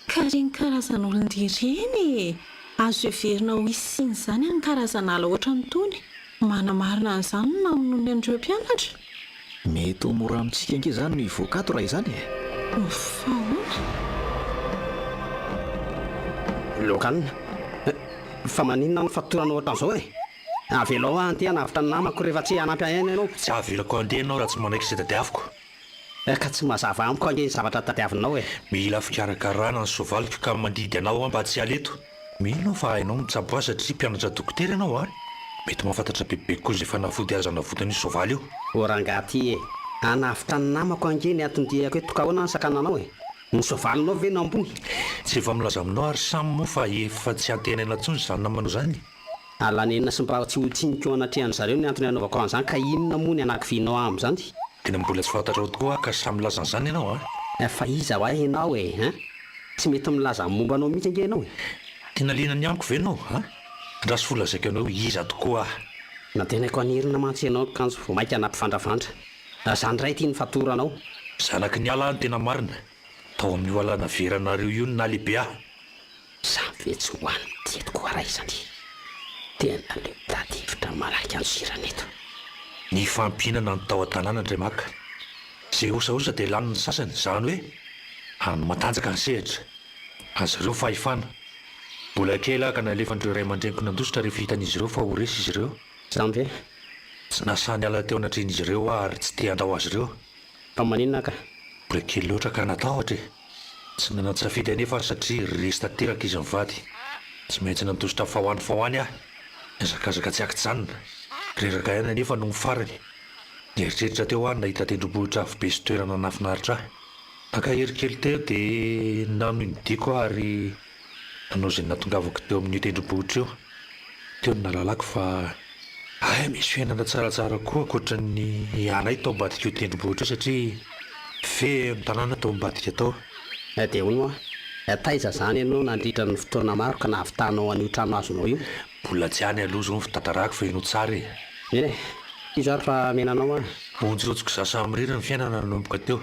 [SPEAKER 2] Ka ireny karazan'olon-dia ireny e! Azo heverina ho hisian'izany amin'ny karazan'ala ohatran'itony. Manamarina an'izany ny namonoany an'ireo mpianatra.
[SPEAKER 3] Mety ho mora amintsika ange izany no hivoaka ato raha izany e!
[SPEAKER 2] Fa ahoana?
[SPEAKER 1] Logan, Fa maninona no fatoranao ohatran'izao e? Avelao aho handeha hanavotra ny namako rehefa tsy hanampy ahy ianao.
[SPEAKER 4] Tsy avelako handeha ianao raha tsy manaiky izay tadiaviko.
[SPEAKER 1] Ka tsy mazava amiko ange ny zavatra tadiavinao e!
[SPEAKER 4] Mila fikarakarana ny soavaliko ka mandidy anao aho mba tsy hiala eto. Mino aho fa hainao mitsabo azy satria mpianatra dokotera ianao an! Mety mahafantatra bebe kokoa izay fanafody azo anavotana io soavaly io.
[SPEAKER 1] O rangahy ty e! Hanavotra ny namako ange ny anton-diako eto ka ahoana ny sakananao e? Ny soavalinao ve no ambony?
[SPEAKER 4] Tsy efa milaza aminao ary Sam moa fa efa tsy antenaina intsony izany namanao izany?
[SPEAKER 1] Alanenina sy mba tsy ho tsiniko eo anatrehan-dry zareo ny antony anaovako an'izany ka inona moa ny anakivianao ahy amin'izany?
[SPEAKER 4] Tena mbola tsy fantatrao tokoa aho ka sahy milaza an'izany ianao an!
[SPEAKER 1] Fa iza hoa ianao e? Hein? Tsy mety milaza ny momba anao mihitsy ange ianao e!
[SPEAKER 4] Tena liana ny amiko ve ianao an? Andraso fo lazaiko anao iza tokoa aho.
[SPEAKER 1] Nantenaiko hanirina mantsy ianao kanjo vao mainka nampivandravandra. Izany indray ity ny fatoranao.
[SPEAKER 4] Zanaky ny ala aho ny tena marina. Tao amin'io ala naveranareo io no nahalehibe ahy.
[SPEAKER 1] Za ve tsy ho any teto koa raha izany? Tena aleo mitady hevitra malaky handosirana eto.
[SPEAKER 4] Nifampihinana ny tao an-tanàna ndry maka. Izay osaosa dia lanin'ny sasany, izany hoe any matanjaka ny sehatra. Azy ireo fahefana. Mbola kely aho ka nalefan'ireo ray aman-dreniko nandositra rehefa hitan'izy ireo fa ho resy izy ireo.
[SPEAKER 1] Izany ve?
[SPEAKER 4] Tsy nahasahy niala teo anatrehan'izy ireo aho ary tsy te handao azy ireo.
[SPEAKER 1] Fa maninona ka?
[SPEAKER 4] Mbola kely loatra ka natahotra e! Tsy nanan-tsafidy anefa aho satria resy tanteraka izy mivady. Tsy maintsy nandositra fa ho any fa ho any aho. Nihazakazaka tsy an-kijanona. Reraka ihany anefa nony farany. Nieritreritra teo aho nahita tendrombohitra avo be sy toerana nahafinaritra ahy. Naka hery kely teo dia nanohy ny diako aho ary nanao izay nahatongavako teo amin'io tendrombohitra io. Teo no nahalalako fa hay misy fiainana tsaratsara koa ankoatra ny anay tao ambadik'io tendrombohitra io satria feno tanàna tao ambadika tao.
[SPEAKER 1] Dia hono hoa, taiza izany ianao nandritra ny fotoana maro ka nahavitanao an'io trano azonao io?
[SPEAKER 4] Mbola tsy any aloha izao ny fitantarako fa henoy tsara e!
[SPEAKER 1] Eny e! Iza ary fa mena anao aho?
[SPEAKER 4] Vonjionjiko za samirery ny fiainana nanomboka teo.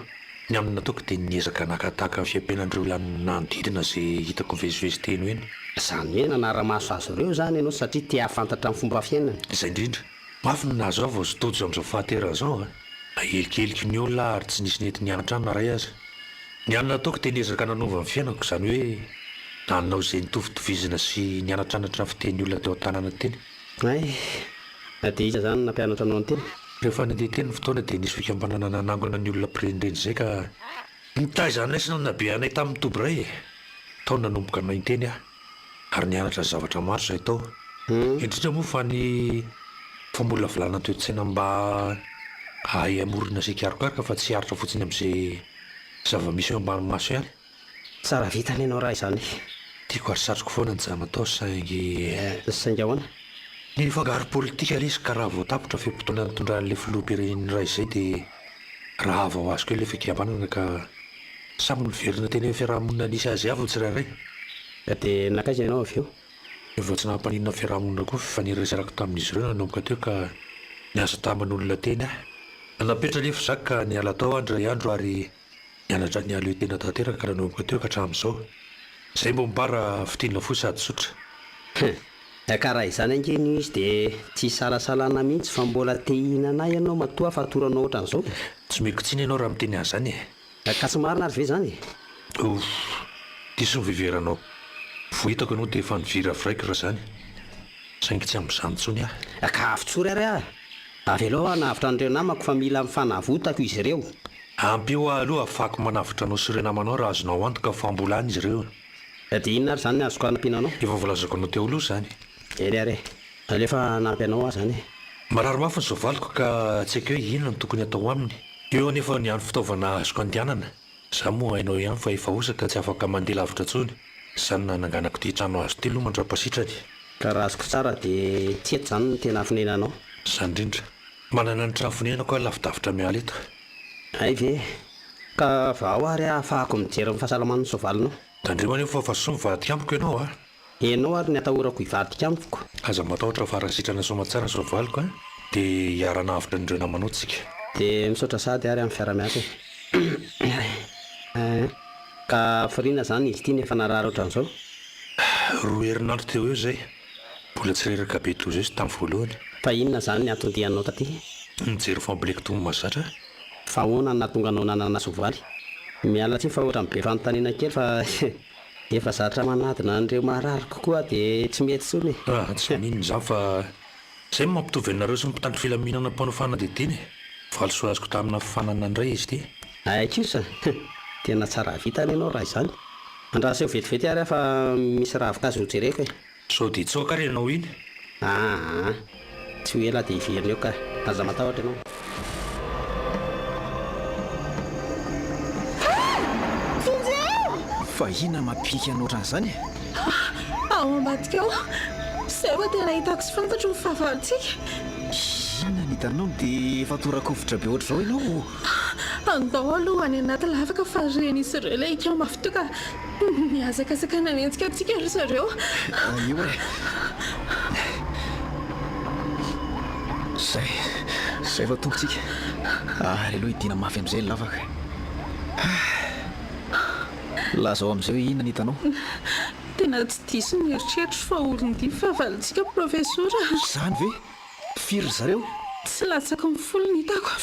[SPEAKER 4] Ny amin'ny nataoko dia niezaka naka tahaka ny fiampianan'ireo olona nanodidina izay hitako nivezivezy teny ho eny.
[SPEAKER 1] Izany hoe nanara-maso azy ireo izany ianao satria te hahafantatra ny fomba fiainany.
[SPEAKER 4] Izay indrindra. Mafy ny nahazo ahy vao tsy tojo amin'izao fahaterana izao a! Nahelikeliky ny olona aho ary tsy nisy nety nianatra ahy na iray aza. Ny hany nataoko dia niezaka nanova ny fiainako, izany hoe nanao izay nitovitovizina sy nianatranatra ny fitenin'ny olona teo an-tanàna teny.
[SPEAKER 1] Hay! Dia iza izany no nampianatra anao niteny?
[SPEAKER 4] Rehefa nandeha teny ny fotoana dia nisy fikambanana nanangona ny olona mpirenireny izay ka nitaiza anay sy nanabe anay tamin'ny toby iray e! Tao no nanomboka niteny aho ary nianatra zavatra maro izahay tao. Indrindra moa fa ny famolavolana toe-tsaina mba hahay hamorona sy hikarokaroka fa tsy hiaritra fotsiny amin'izay zava-misy eo ambany maso ihany.
[SPEAKER 1] Tsara vintana ianao raha izany.
[SPEAKER 4] Tiako ary satriko foana ny nijanona tao saingy.
[SPEAKER 1] Saingy ahoana?
[SPEAKER 4] Nifangaro politika ilay izy ka raha vao tapitra fe-potoana nitondran'ilay filoham-pirenena iray izay dia rava ho azy koa ilay fikambanana ka samy niverina teny amin'ny fiarahamonina nisy azy avy ny tsirairay.
[SPEAKER 1] Dia nankaiza ianao avy eo?
[SPEAKER 4] Efa tsy nampaninona ny fiarahamonina koa ny fifaneraserako tamin'izy ireo nanomboka teo ka niasa taman'olona teny aho. Nanam-petra anefa izaho ka niala tao aho indray andro ary Nianatra ny hahaleo tena tanteraka nanomboka teo ka hatramin'izao. Izay mba ombara fitinina fohy sady tsotra.
[SPEAKER 1] Hum. Ka raha izany ange no izy dia tsy isalasalana mihitsy fa mbola te hihinana ahy ianao matoa fatoranao ohatran'izao.
[SPEAKER 4] Tsy omeko tsiny ianao raha miteny an'izany e.
[SPEAKER 1] Ka tsy marina ary ve izany e?
[SPEAKER 4] Ouf. Diso ny fiheveranao. Vao hitako ianao dia efa niviraviraiko raha izany. Saingy tsy amin'izany intsony aho.
[SPEAKER 1] Ka avotsory ary aho. Avelao aho hanavotra an'ireo namako fa mila ny fanavotako izy ireo.
[SPEAKER 4] Ampio aho aloha ahafahako manavotra anao sy ireo namanao raha azonao antoka fa mbola any izy ireo.
[SPEAKER 1] Dia inona ary izany ny azoko hanampiana anao?
[SPEAKER 4] Efa voalazako anao teo aloha izany.
[SPEAKER 1] Eny ary e. Aleo fa hanampy anao aho izany e.
[SPEAKER 4] Marary mafy ny soavaliko ka tsy haiko hoe inona no tokony hatao aminy. Eo anefa ny hany fitaovana azoko andehanana. Za moa hainao ihany fa efa osa ka tsy afaka mandeha lavitra intsony. Izany no nananganako ity trano hazo ity aloha mandra-pasitrany.
[SPEAKER 1] Ka raha azoko tsara dia tsy eto izany no tena fonenanao?
[SPEAKER 4] Izany indrindra. Manana ny trano fonenako aho lavidavitra miala eto.
[SPEAKER 1] Hay ve? Ka vao ary aho ahafahako mijery ny fahasalaman'ny soavalinao.
[SPEAKER 4] Tandremo anefa fa soa mivadika amiko ianao a!
[SPEAKER 1] Ianao ary ny atahorako hivadika amiko.
[SPEAKER 4] Aza matahotra fa raha sitrana soamatsara ny soavaliko a! Dia hiara-hanavotra an'ireo namanao tsika.
[SPEAKER 1] Dia misaotra sahady ary amin'ny fiara-miasa e! Ka hafiriana izany izy ity no efa narary ohatran'izao?
[SPEAKER 4] Roa herinandro teo eo izay. Mbola tsy reraka be toy izao izy tamin'ny voalohany.
[SPEAKER 1] Fa inona izany ny anton-dianao taty?
[SPEAKER 4] Nijery famboleko toy ny mahazatra aho.
[SPEAKER 1] Fa ahoana no nahatonga anao nanana soavaly? Miala tsiny fa ohatran'ny be fanontaniana kely fa efa zatra manadina an'ireo marary kokoa aho dia tsy mety intsony e!
[SPEAKER 4] Ah, tsy maninona izany fa izay no mampitovy anareo sy ny mpitandro filaminana mpanao fanadihadiana e! Valisoa azoko tamina fananana indray izy ity.
[SPEAKER 1] Hay kosa! Tena tsara vintana ianao raha izany. Andraso eo vetivety ary aho fa misy ravin-kazo hojereko e!
[SPEAKER 4] Sao dia hitsoaka ary ianao iny?
[SPEAKER 1] Aa! Tsy ho ela dia hiverina eo ka. Aza matahotra ianao.
[SPEAKER 2] Vonjeo!
[SPEAKER 3] Fa inona mampihiaka anao ohatran'izany e?
[SPEAKER 2] Ao ambadika ao. Izay vao tena hitako sy fantatro ny fahavalontsika.
[SPEAKER 3] Inona no hitanao dia efa tora-kovitra be ohatr'izao ianao?
[SPEAKER 2] Andao aloha any anaty lavaka fa ren'izy ireo ilay hika mafy toa ka nihazakazaka nanenjika antsika ry zareo.
[SPEAKER 3] Io e! Izay, izay vao tonga tsika. Ary aleo hidiana mafy amin'izay ny lavaka. Lazao amin'izay hoe inona no hitanao?
[SPEAKER 2] Tena tsy diso ny eritreritro fa olon-dia fahavalontsika Profesora.
[SPEAKER 3] Izany ve? Firy ry zareo?
[SPEAKER 2] Tsy latsaky ny folo ny hitako.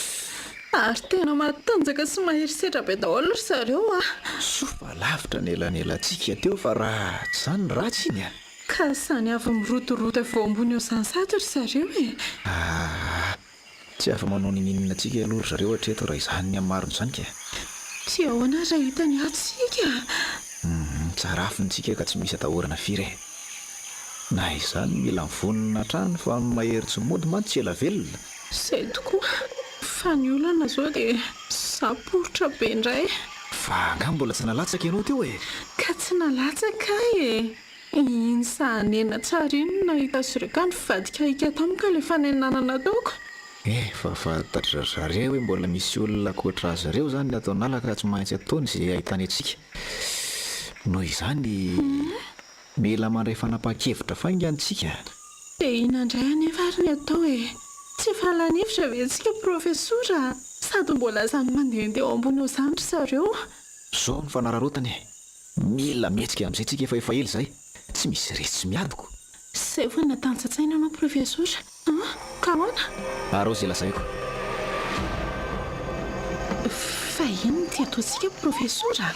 [SPEAKER 2] Ary tena matanjaka sy mahery setra be daholo ry zareo a!
[SPEAKER 3] Soa fa lavitra ny elanelantsika teo fa raha tsy izany ratsy iny a!
[SPEAKER 2] Ka izany avy mirodorodo avy eo ambony eo izany sahady ry zareo e!
[SPEAKER 3] Aa! Tsy afa-manao ninininona antsika aloha ry zareo hatreto raha izany ny hamarina izany ka!
[SPEAKER 2] Tsy ahoana raha hitany ato isika?
[SPEAKER 3] Humm, tsara afina isika ka tsy misy atahorana firy e! Na izany mila mivonona hatrany fa ny mahery tsy mody mantsy tsy ela velona.
[SPEAKER 2] Izay tokoa, fa ny olana izao dia za poritra be indray.
[SPEAKER 3] Fa angaha mbola tsy nalatsaka ianao teo e?
[SPEAKER 2] Ka tsy nalatsaka ahy e! Iny sahanena tsara iny no nahita azy ireo ka nivadika hika tamiko ilay fanenanana nataoko.
[SPEAKER 3] Efa fantatry ry zareo hoe mbola misy olona ankoatra azy ireo izany ny ato an'ala ka tsy maintsy ataony izay ahitany antsika. Noho izany, mila mandray fanapahan-kevitra faingana isika.
[SPEAKER 2] Dia inona indray anefa ary ny atao e? Tsy efa lany hevitra ve isika Profesora? Sady mbola izany mandehandeha eo ambony eo izany ry zareo.
[SPEAKER 3] Izao no fanararaotana e! Mila mihetsika amin'izay tsika efa efa ela izay, tsy misy resy tsy miady ko.
[SPEAKER 2] Zay vao natanjatsaina anao profesora an! Ka ahoana?
[SPEAKER 3] Araho izay lazaiko.
[SPEAKER 2] Fa inona ity ataontsika profesora?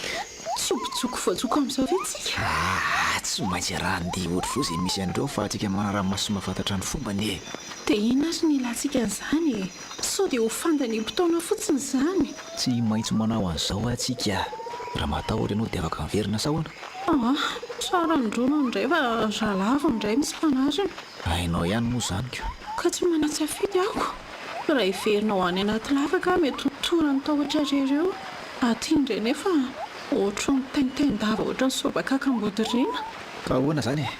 [SPEAKER 2] Tsy ho mpijoko voajoko amin'izao ve tsika?
[SPEAKER 3] Aa! Tsy maintsy arahan-dia ohatry vao izay misy an'ireo fa antsika manara-maso sy mahafantatra ny fombany e!
[SPEAKER 2] Dia inona ary ny ilantsika an'izany e? Sao dia ho fandaniam-potoana fotsiny izany?
[SPEAKER 3] Tsy maintsy manao an'izao hoa tsika. Raha matahotra ianao dia afaka miverina sa ahoana?
[SPEAKER 2] Aa, tsara ny ronono indray fa raha lavo indray misy mpanarina.
[SPEAKER 3] Hainao ihany moa izany ko.
[SPEAKER 2] Ka tsy manan-tsafidy aho ko. Raha hiverina ho any anaty lavaka aho mety ho toran'ny tahotra irery eo. Aty indray nefa ohatry ny mitaintain-dava ohatry ny soabakaka ambodiriana.
[SPEAKER 3] Ka ahoana izany e?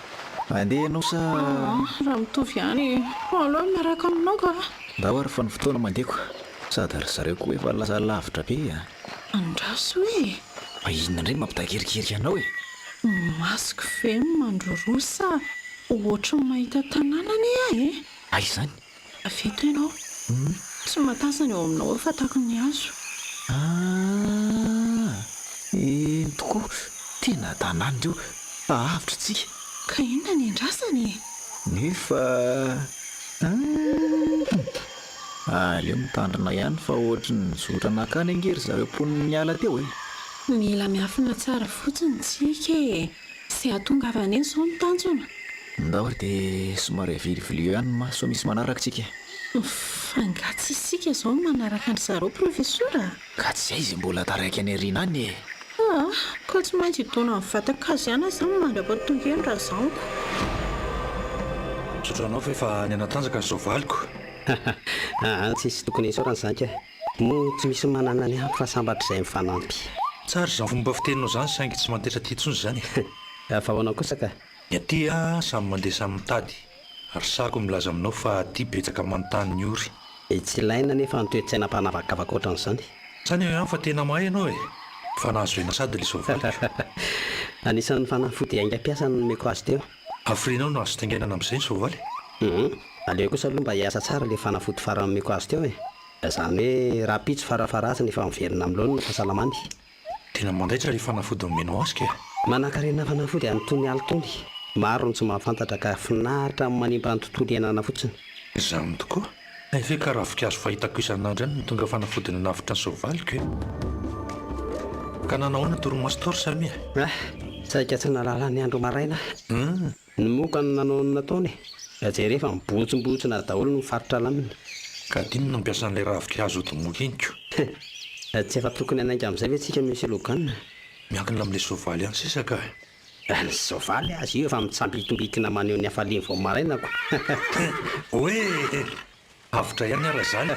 [SPEAKER 3] Handeha ianao sa.
[SPEAKER 2] Aa, raha mitovy ihany, aleo miaraka aminao ka.
[SPEAKER 3] Ndao ary fa ny fotoana mandeha ko. Sady ry zareo koa efa lasa lavitra be a!
[SPEAKER 2] Andraso e!
[SPEAKER 3] Fa inona indray no mampitakerikeriky anao e?
[SPEAKER 2] Ny masoko ve no mandroroa sa ohatry ny mahita tanàna anie aho e?
[SPEAKER 3] Aiza izany?
[SPEAKER 2] Avy eto ianao. Tsy mahatazana eo aminao eo fa taky ny hazo.
[SPEAKER 3] Ah! Eny tokoa, tena tanàna ireo, fa avotra tsika.
[SPEAKER 2] Ka inona ny andrasana e?
[SPEAKER 3] Nefa hum! Aleo mitandrina ihany fa ohatry ny nizotra nankany ange ry zareo mponin'ny ala teo e!
[SPEAKER 2] Mila miafina tsara fotsiny tsika e! Izay hahatongavana eny izao no tanjona.
[SPEAKER 3] Ndao ary dia somary avilivilio ihany ny maso sao misy manaraka tsika e!
[SPEAKER 2] Fa angaha tsy isika izao no manaraka an-dry zareo Profesora a!
[SPEAKER 3] Ka tsy hay izay mbola taraiky any aoriana any e!
[SPEAKER 2] Aa! Ka tsy maintsy hidona amin'ny vatan-kazo ihany aho izany mandra-pahatonga eny raha zaniko.
[SPEAKER 4] Misaotra anao fa efa nihanatanjaka ny soavaliko.
[SPEAKER 1] Aa tsisy tokony hisaorana izany ka. Moa tsy misy manana ny ampy fa sambatra izay mifanampy.
[SPEAKER 4] Tsara izany fomba fiteninao izany saingy tsy mandaitra aty intsony izany e.
[SPEAKER 1] Fa ahoana kosa ka?
[SPEAKER 4] Ny aty samy mandeha samy mitady ary sahako milaza aminao fa aty betsaka manontany ny ory.
[SPEAKER 1] Tsy ilaina anefa ny toe-tsaina mpanavakavaka ohatran'izany.
[SPEAKER 4] Tsany eo ihany fa tena mahay ianao e! Fa nahazo aina sady ilay soavaliko.
[SPEAKER 1] Anisan'ny fanafody haingam-piasa no nomeko azy teo.
[SPEAKER 4] Hafirianao no azo taingenana amin'izay ny soavaly?
[SPEAKER 1] Hum, aleo kosa aloha mba hiasa tsara ilay fanafody farany nomeko azy teo e! Izany hoe rahampitso farafaharatsiny efa miverina amin'ny laoniny ny fahasalamany.
[SPEAKER 4] Tena mandaitra ilay fanafody nomenao azy kay.
[SPEAKER 1] Manankarena fanafody an'itony ala itony. Maro no tsy mahafantatra ka finaritra amin'ny manimba ny tontolo iainana fotsiny.
[SPEAKER 4] Izany tokoa. Hay ve ka ravinkazo fahitako isan'andro ihany no tonga fanafody nanavotra ny soavaliko e! Ka nanao ahoana torimaso tao ry Samia?
[SPEAKER 1] Ah! Saika tsy nahalala ny andro maraina aho. Ny moka no nanao ny nataony e! Jereo fa mibontsimbotsina daholo ny faritra lamina.
[SPEAKER 4] Ka adino ny nampiasa an'ilay ravinkazo ody moka iny ko!
[SPEAKER 1] Tsy efa tokony hanainga amin'izay ve tsika Monsieur Logan?
[SPEAKER 4] Miankina amin'ilay soavaly ihany sisa ka!
[SPEAKER 1] Ny soavaly aza io efa mitsambitombikina maneho ny hafaliany vao maraina ko!
[SPEAKER 4] Oe! Avotra ihany ara izany!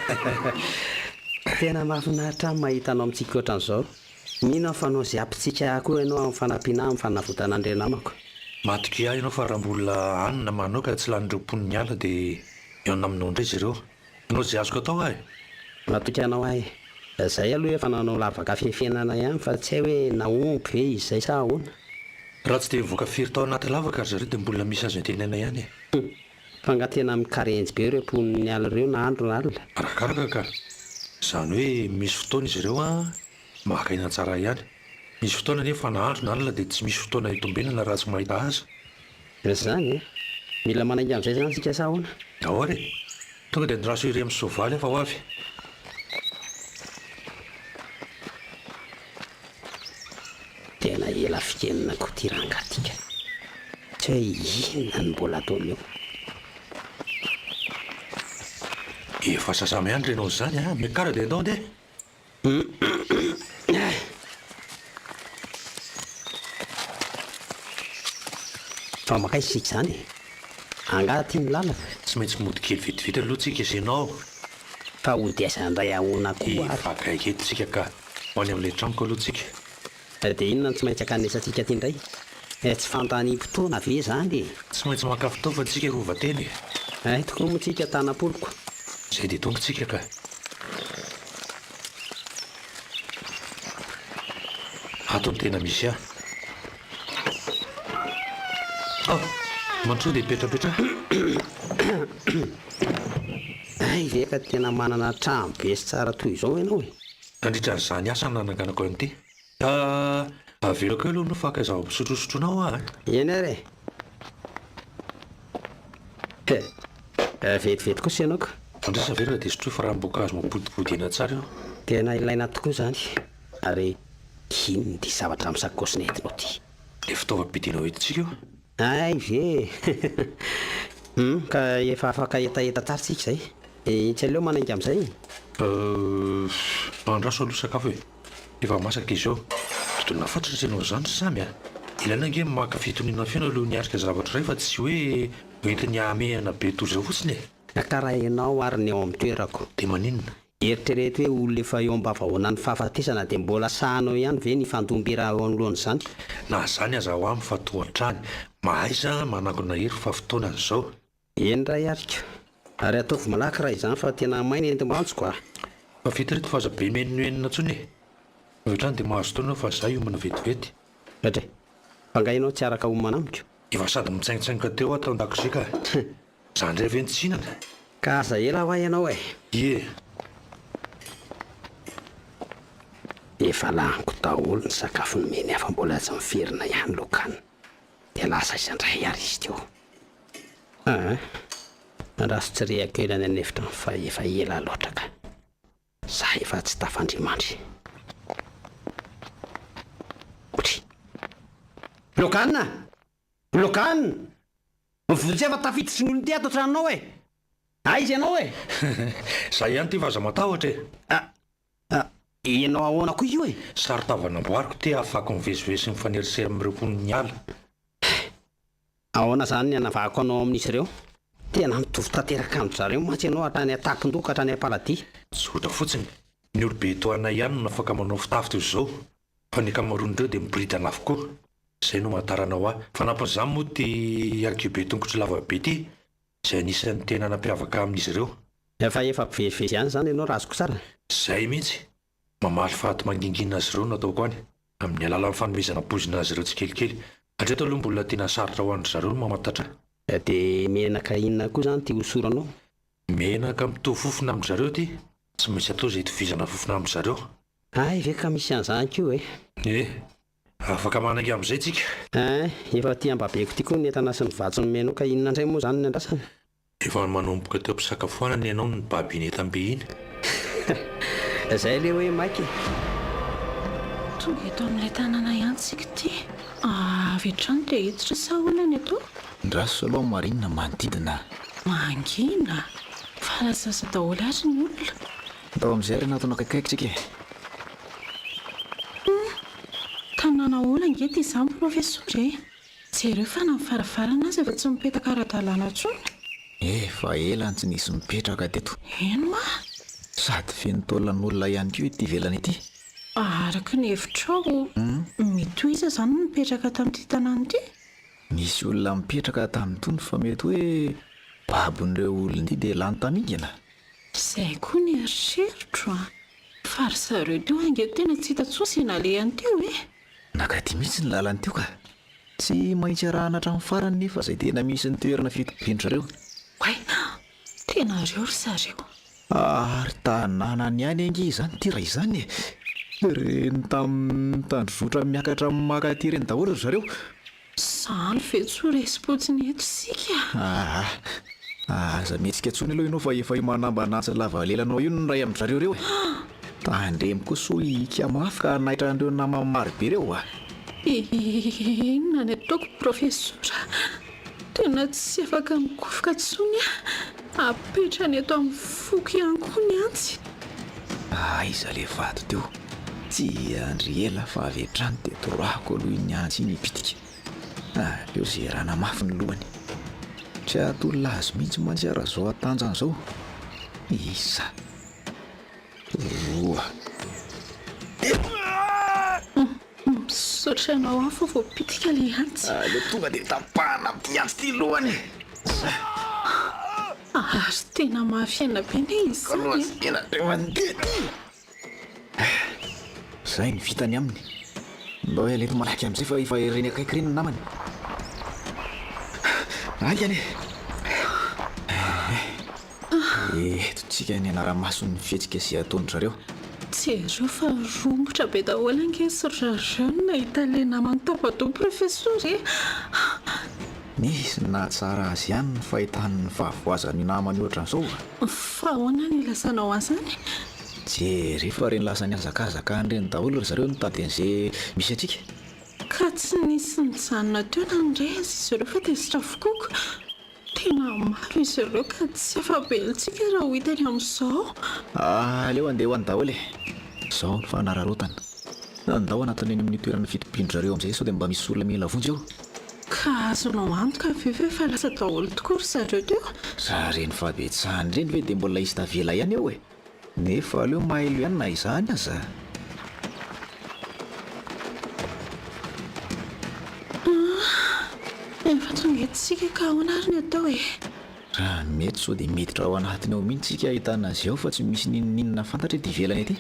[SPEAKER 1] Tena mahafinaritra ahy mahita anao mitsiky ohatran'izao. Mino aho fa hanao izay hampitsika ahy koa ianao amin'ny fanampiana ahy amin'ny fanavotana an'ireo namako.
[SPEAKER 4] Matokia ahy ianao fa raha mbola any ny namanao ka tsy lanin'ireo mponin'ny ala dia mihaona aminao indray izy ireo. Hanao izay azoko atao aho e!
[SPEAKER 1] Matoky anao aho e! Izay aloha efa nanao lavaka fefenana ihany fa tsy hay hoe nahomby ve izy izay sa ahoana?
[SPEAKER 4] Raha tsy dia nivoaka firy tao anaty lavaka ry zareo dia mbola misy azo antenaina ihany e!
[SPEAKER 1] Hum! Fa nga tena mikarenjy be ireo mponin'ny ala ireo na andro na alina?
[SPEAKER 4] Arakaraka ka! Izany hoe misy fotoana izy ireo an, maka aina tsara ihany. Misy fotoana anefa na andro na alina dia tsy misy fotoana hitombenana raha tsy mahita aza.
[SPEAKER 1] Izany e! Mila manainga amin'izay izany isika sa ahoana?
[SPEAKER 4] Ao ary e! Tonga dia andraso ery amin'ny soavaly aho fa ho avy.
[SPEAKER 1] Tena ela fikenina koa ity rangahy ity ka! Tsy. Asa hoe inona no mbola ataony eo.
[SPEAKER 4] Efa sasa-miandry ianao izany a! Miakara dia andao andeha!
[SPEAKER 1] Fa mankaiza isika izany e? Angaha aty ny lalana?
[SPEAKER 4] Tsy maintsy mody kely vetivety aloha tsika sy ianao.
[SPEAKER 1] Fa hody aiza indray ahoana koa ary?
[SPEAKER 4] Efa akaiky eto tsika ka. Ho any amin'ilay tranoko aloha tsika.
[SPEAKER 1] Dia inona no tsy maintsy ankanesantsika aty indray? Tsy fandaniam-potoana ve izany e?
[SPEAKER 4] Tsy maintsy maka fitaovana tsika rova teny e!
[SPEAKER 1] Hay tokoa moa tsika tanam-poloko.
[SPEAKER 4] Izay dia tonga tsika ka. Ato no tena misy ahy. Ah! Mandrosoa dia mipetrapetraha.
[SPEAKER 1] Hay ve ka tena manana trano be sy tsara toy izao ianao e?
[SPEAKER 4] Nandritra an'izany asa no nananganako an'ity. Ka avelako eo aloha ny faka zava-pisotrosotroinao aho a!
[SPEAKER 1] Eny ary e! He! Vetivety kosa ianao ka.
[SPEAKER 4] Andraso averina dia sotroy fa ranom-boankazo mampodipody aina tsara io.
[SPEAKER 1] Tena ilaina tokoa izany. Ary inona ity zavatra amin'ny sakaosy nentinao ity?
[SPEAKER 4] Ilay fitaovam-piadiana hoentintsika io.
[SPEAKER 1] Hay ve e! Hum, ka efa afaka hetaheta tsara tsika izay. Tsy aleo manainga amin'izay?
[SPEAKER 4] Euh, andraso aloha sakafo e! Efa masaka izy io. Dodona fatratra ianao izany ry Samy a! Ilaina ange ny maka fitoniana feno alohan'ny hiatrika zavatra iray fa tsy hoe hoentiny hahamehana be toy izao fotsiny e!
[SPEAKER 1] Ka raha ianao ary ny ao amin'ny toerako.
[SPEAKER 4] Dia maninona?
[SPEAKER 1] Eritrereto hoe olona efa eo am-bavahoanan'ny fahafatesana dia mbola sahanao ihany ve ny hifandom-bira eo anoloan'izany?
[SPEAKER 4] Na izany aza ho ahy mifatoha hatrany. Mahaiza manangona hery fa fotoanany izao.
[SPEAKER 1] Eny ray ary ka. Ary ataovy malaky raha izany fa tena may ny entim-banjoko a!
[SPEAKER 4] Fa vita ireto fa aza be mihainohainona intsony e! Avy hatrany dia mahazo taona fa za hiomana vetivety.
[SPEAKER 1] Dradra e! Fa nga ianao tsy araka homana amiko?
[SPEAKER 4] Efa sady mitsaingotsaingoka teo aho tao an-dakozia ka! Za indray ve no tsy hihinana?
[SPEAKER 1] Ka aza ela hoa ianao e!
[SPEAKER 4] Ie!
[SPEAKER 1] Efa laniko daholo ny sakafo nomeny ahy fa mbola tsy miverina ihany Lokan. Dia lasa aiza indray ary izy teo? Aa! Andraso tsy rehako ela any an'efitra fa efa ela loatra ka. Za efa tsy tafandrimandry. Otry. Logan a! Logan! Vonjeo fa tafiditry ny olon-ty ato an-tranonao e! Aiza ianao e?
[SPEAKER 4] Za ihany ty fa aza matahotra e!
[SPEAKER 1] A! A! Ianao ahoana koa io e?
[SPEAKER 4] Saron-tava namboariko ty ahafahako mivezivezy sy mifanerasera amin'ireo mponin'ny ala.
[SPEAKER 1] Ahoana izany ny hanavahako anao amin'izy ireo? Tena mitovy tanteraka amin-dry zareo mantsy ianao hatrany an-tampon-doha ka hatrany am-paladia.
[SPEAKER 4] Tsotra fotsiny, ny olobe toa anay ihany no afaka manao fitafy toy izao, fa ny ankamaroan'ireo dia miboridana avokoa. Izay no maha-taranao ahy. Fanampin'izany moa ity ankihibe tongotro lava be ity, izay anisan'ny tena nampiavaka ahy amin'izy ireo.
[SPEAKER 1] Fa efa mpivezivezy ihany izany ianao raha azoko tsara?
[SPEAKER 4] Izay mihitsy! Mamaly faty mangingina azy ireo no ataoko any, amin'ny alalan'ny fanomezana poizina azy ireo tsikelikely. Hatreto aloha mbola tena sarotra ho an-dry zareo ny mamantatra.
[SPEAKER 1] Dia menaka inona koa izany ity hosoranao?
[SPEAKER 4] Menaka mitovy fofona amin-dry zareo ity. Tsy maintsy atao izay hitovizana fofona amin-dry zareo.
[SPEAKER 1] Hay ve ka misy an'izany koa e?
[SPEAKER 4] Ie. Afaka manainga amin'izay tsika.
[SPEAKER 1] Ein, efa aty am-babeko ity koa ny entana sy ny vatsy nomenao ka inona indray moa izany no andrasana?
[SPEAKER 4] Efa manomboka teo am-pisakafoanana ianao no nibaby iny entam-be iny.
[SPEAKER 1] Zay le hoe maika e!
[SPEAKER 2] Tonga eto amin'ilay tanàna ihany tsika ity. Avy hatrany dia hiditra sa ahoana ny atao?
[SPEAKER 3] Ndraso aloha marina manodidina.
[SPEAKER 2] Mangina? Fa lasa zaza daholo ary ny olona.
[SPEAKER 3] Ndao amin'izay ary hanatona akaikikaiky tsika e!
[SPEAKER 2] Hum! Tanàna ahoana ange ity izany Profesora e? Jereo fa na ny varavarana aza efa tsy mipetaka ara-dalàna intsony.
[SPEAKER 3] Efa ela no tsy nisy nipetraka teto.
[SPEAKER 2] Eny hoa!
[SPEAKER 3] Sady feno taolan'olona ihany koa ity ivelany ity.
[SPEAKER 2] Araka ny hevitrao, mety ho iza izany no nipetraka tamin'ity tanàna ity?
[SPEAKER 3] Nisy olona nipetraka tamin'itony fa mety hoe babon'ireo olona ity dia lany tamingana.
[SPEAKER 2] Izay koa ny eritreritro an! Fa ry zareo teo ange tena tsy hita intsony izay nalehany teo e!
[SPEAKER 3] Nankaty mihitsy ny lalany teo ka. Tsy maintsy arahana hatramin'ny farany nefa izay tena misy ny toerana fitobian-dry zareo.
[SPEAKER 2] Oay! Tena reo ry zareo.
[SPEAKER 3] Ary tanànany ihany ange izany ity raha izany e! Ireny tamin'ny tandrozotra miakatra maka aty ireny daholo ry zareo.
[SPEAKER 2] Izany ve tsy ho resim-potsiny eto isika?
[SPEAKER 3] Aa! Aza mihetsika intsony aloha ianao fa efa io manambana antsy lava lelanao io ny iray amin-dry zareo ireo e! Tandremo koa soa hihika mafy ka hanaitra an'ireo namany maro be ireo a!
[SPEAKER 2] Inona ny ataoko Profesora? Tena tsy afaka mikofoka intsony aho. Apetrany eto amin'ny foko ihany koa ny antsy.
[SPEAKER 3] Aiza le vato teo? Tsy hiandry ela fa avy hatrany dia torahako aloha iny antsy iny hipitika. Aleo zerana mafy ny lohany. Tsy hahatolona azy mihitsy mantsy aho raha zao hatanjany zao. Isa. Roa.
[SPEAKER 2] Misaotra anao aho fa voapitika ilay antsy.
[SPEAKER 3] Aleo tonga dia tapahana amin'ity antsy ity lohany e.
[SPEAKER 2] Ary tena mafy aina be anie izany e.
[SPEAKER 3] Tena mandeha ity. Izay ny vitany aminy. Ndao hiala eto malaky amin'izay fa efa ireny akaiky ireny ny namany. Haingana e! Eto tsika ny hanara-maso ny fihetsika izay ataon-dry zareo.
[SPEAKER 2] Jereo fa romotra be daholo ange ry zareo no nahita ilay namany tapa-doha Profesora e!
[SPEAKER 3] Nisy nahatsara azy ihany ny fahitany ny fahavoazan'io namany ohatran'izao.
[SPEAKER 2] Fa ahoana no ilazanao azy any?
[SPEAKER 3] Jereo fa ireny lasa nihazakazaka any ireny daholo ry zareo nitady an'izay misy antsika.
[SPEAKER 2] Ka tsy nisy nijanona teo na ny iray aza izy ireo fa tezitra avokoa ko. Tena maro izy ireo ka tsy afa-belontsika raha ho hitany amin'izao.
[SPEAKER 3] Aleo handeha ho any daholo e! Izao no fanararaotana. Andao hanatona eny amin'io toerana fitobian-dry zareo amin'izay sao dia mba misy olona mila vonjy eo.
[SPEAKER 2] Ka azonao antoka ve fa efa lasa daholo tokoa ry zareo teo?
[SPEAKER 3] Raha ireny fahabetsahany ireny ve dia mbola hisy tavela ihany eo e! Nefa aleo mailo ihany na izany aza.
[SPEAKER 2] Ah, efa tonga eto isika ka ahoana ary ny atao e?
[SPEAKER 3] Raha ny mety sao dia miditra ao anatiny ao mihitsy isika ahitana azy ao fa tsy misy n'inon'inona fantatra ety ivelany ety.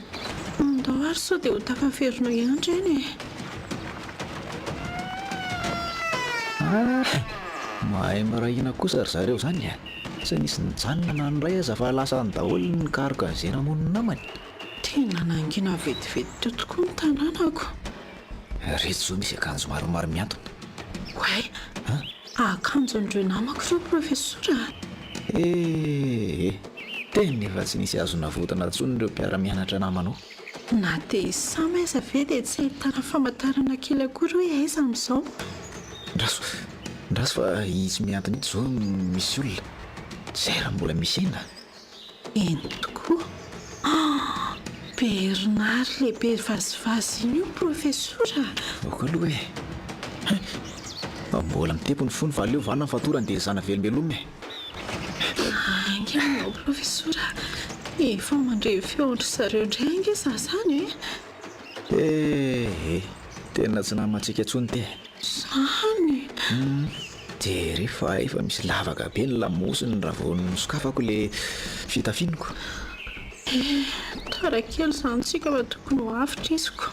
[SPEAKER 2] Andao ary sao dia ho tafaverina eo ihany ireny e.
[SPEAKER 3] Ah, mahay miray hina kosa ry zareo izany a! Tsy nisy nijanona na ny iray aza fa lasa any daholo ny nikaroka an'izay namono ny namany.
[SPEAKER 2] Tena nangina vetivety teo tokoa ny tanànako.
[SPEAKER 3] Ireto izao misy akanjo maromaro mihantona.
[SPEAKER 2] Oay! Akanjon'ireo namako ireo Profesora a!
[SPEAKER 3] Eh! Tena efa tsy nisy azo navotana intsony ireo mpiara-mianatra namanao.
[SPEAKER 2] Na dia samy aza ve dia tsy ahitana famantarana kely akory hoe aiza amin'izao?
[SPEAKER 3] Ndraso, ndraso fa itsy mihantona itsy izao misy olona. Tsy hay raha mbola misy aina.
[SPEAKER 2] Eny tokoa. Ah! Bernard le be vazivazy iny io Profesora a!
[SPEAKER 3] Ok aloha e! Hein! Mbola mitepo ny fony fa aleo vanona ny fatorany dia ezahana velombelomina e!
[SPEAKER 2] Haingana ianao Profesora a! Efa mandre feon-dry zareo indray ange za zany e!
[SPEAKER 3] Eh eh! Tena tsy namantsika intsony ity e!
[SPEAKER 2] Zany?
[SPEAKER 3] Hum! Jereo fa efa misy lavaka be ny lamosiny raha vao nosokafako le fitafianiko.
[SPEAKER 2] Eh! Tara kely izany tsika fa tokony ho avotra izy ko!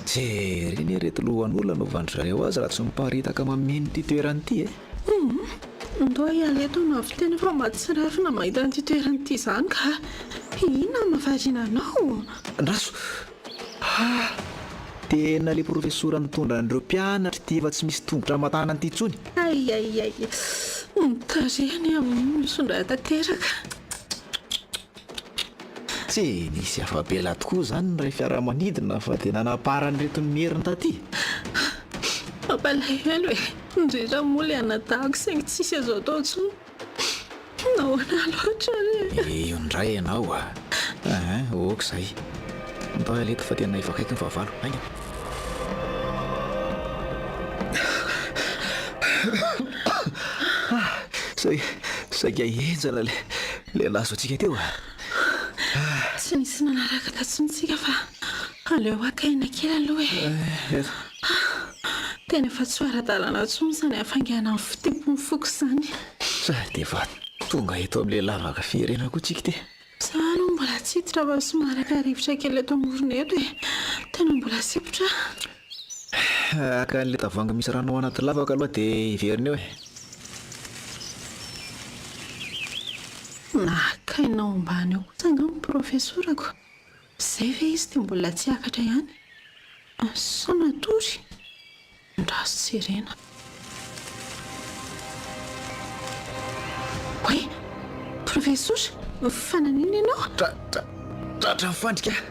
[SPEAKER 3] Jereo anie ireto lohan'olona anaovan-dry zareo azy raha tsy miparitaka mameno ity toerana ity e!
[SPEAKER 2] Humm! Ndao hiala eto no avy tena fa mahatsiravina mahita an'ity toerana ity izany ka! Inona no mahavariana anao?
[SPEAKER 3] Andraso! Ha! Tena ilay profesora nitondra an'ireo mpianatra ity efa tsy misy tongotra aman-tanana ity intsony!
[SPEAKER 2] Ay ay ay! Ny tarehiny amin'io misondra tanteraka!
[SPEAKER 3] Tsy nisy afa-bela tokoa izany ny iray fiaramanidina fa dia nanaparan'ireto merina taty.
[SPEAKER 2] Mampalahelo e! Indrindra moa ilay anadahiko saingy tsisy azo atao intsony. Nahoana loatra re?
[SPEAKER 3] Io indray ianao a! Aa, ok izay. Ndao hiala eto fa tena efa akaiky ny fahavalo. Haingana. Saika henjana ilay nahazo antsika teo a!
[SPEAKER 2] Tsy nisy nanaraka intsony tsika fa aleo haka aina kely aloha e! Tena efa tsy ho ara-dalana intsony izany hafainganan'ny fitempon'ny foko izany.
[SPEAKER 3] Sady efa tonga eto amin'ilay lavaka fierena koa tsika ity.
[SPEAKER 2] Za aloha mbola tsy hiditra fa somary haka rivotra kely eto amorona eto e! Tena mbola sempotra aho.
[SPEAKER 3] Haka an'ilay tavoahangy misy rano ao anaty lavaka aloha dia hiverina eo e.
[SPEAKER 2] Naka aina ao ambany ao kosa angamba ny profesorako. Izay ve izy dia mbola tsy hiakatra ihany? Sao natory? Andraso jerena. Oay! Profesora, fa naninona ianao?
[SPEAKER 3] Tra, tra, tratran'ny fandrika aho.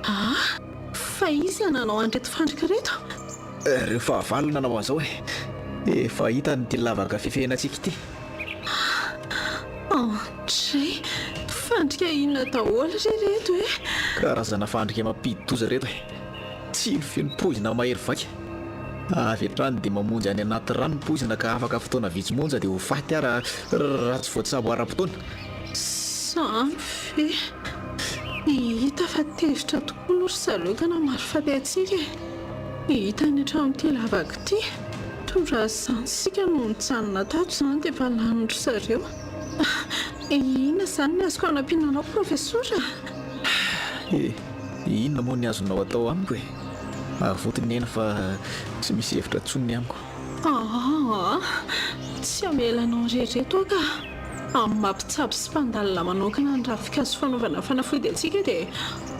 [SPEAKER 2] Ah! Fa iza nanao an'ireto fandrika ireto?
[SPEAKER 3] Ireo fahavalo no nanao an'izao e. Efa hitany ity lavaka fifehena antsika ity.
[SPEAKER 2] Andray! Fandrika inona daholo re ireto e?
[SPEAKER 3] Karazana fandrika mampidi-doza ireto e! Tsilo feno poizina mahery vaika. Avy hatrany dia mamonjy any anaty rano ny poizina ka afaka fotoana vitsy monja dia ho faty aho raha raha tsy voatsabo ara-potoana.
[SPEAKER 2] Izany ve? Hita fa tezitra tokoa aloha ry zareo ka namaly faty antsika e! Hitany hatramin'ity lavaka ity. Toa raha izany isika no nijanona tato izany dia efa lanin-dry zareo. Inona izany ny azoko hanampiana anao Profesora?
[SPEAKER 3] E, inona moa ny azonao atao amiko e? Avoty ny aina fa tsy misy hevitra intsony ny amiko.
[SPEAKER 2] Aa, tsy hamela anao irery eto aho ka. Amin'ny maha mpitsabo sy mpandalina manokana ny ravinkazo fanaovana fanafody antsika dia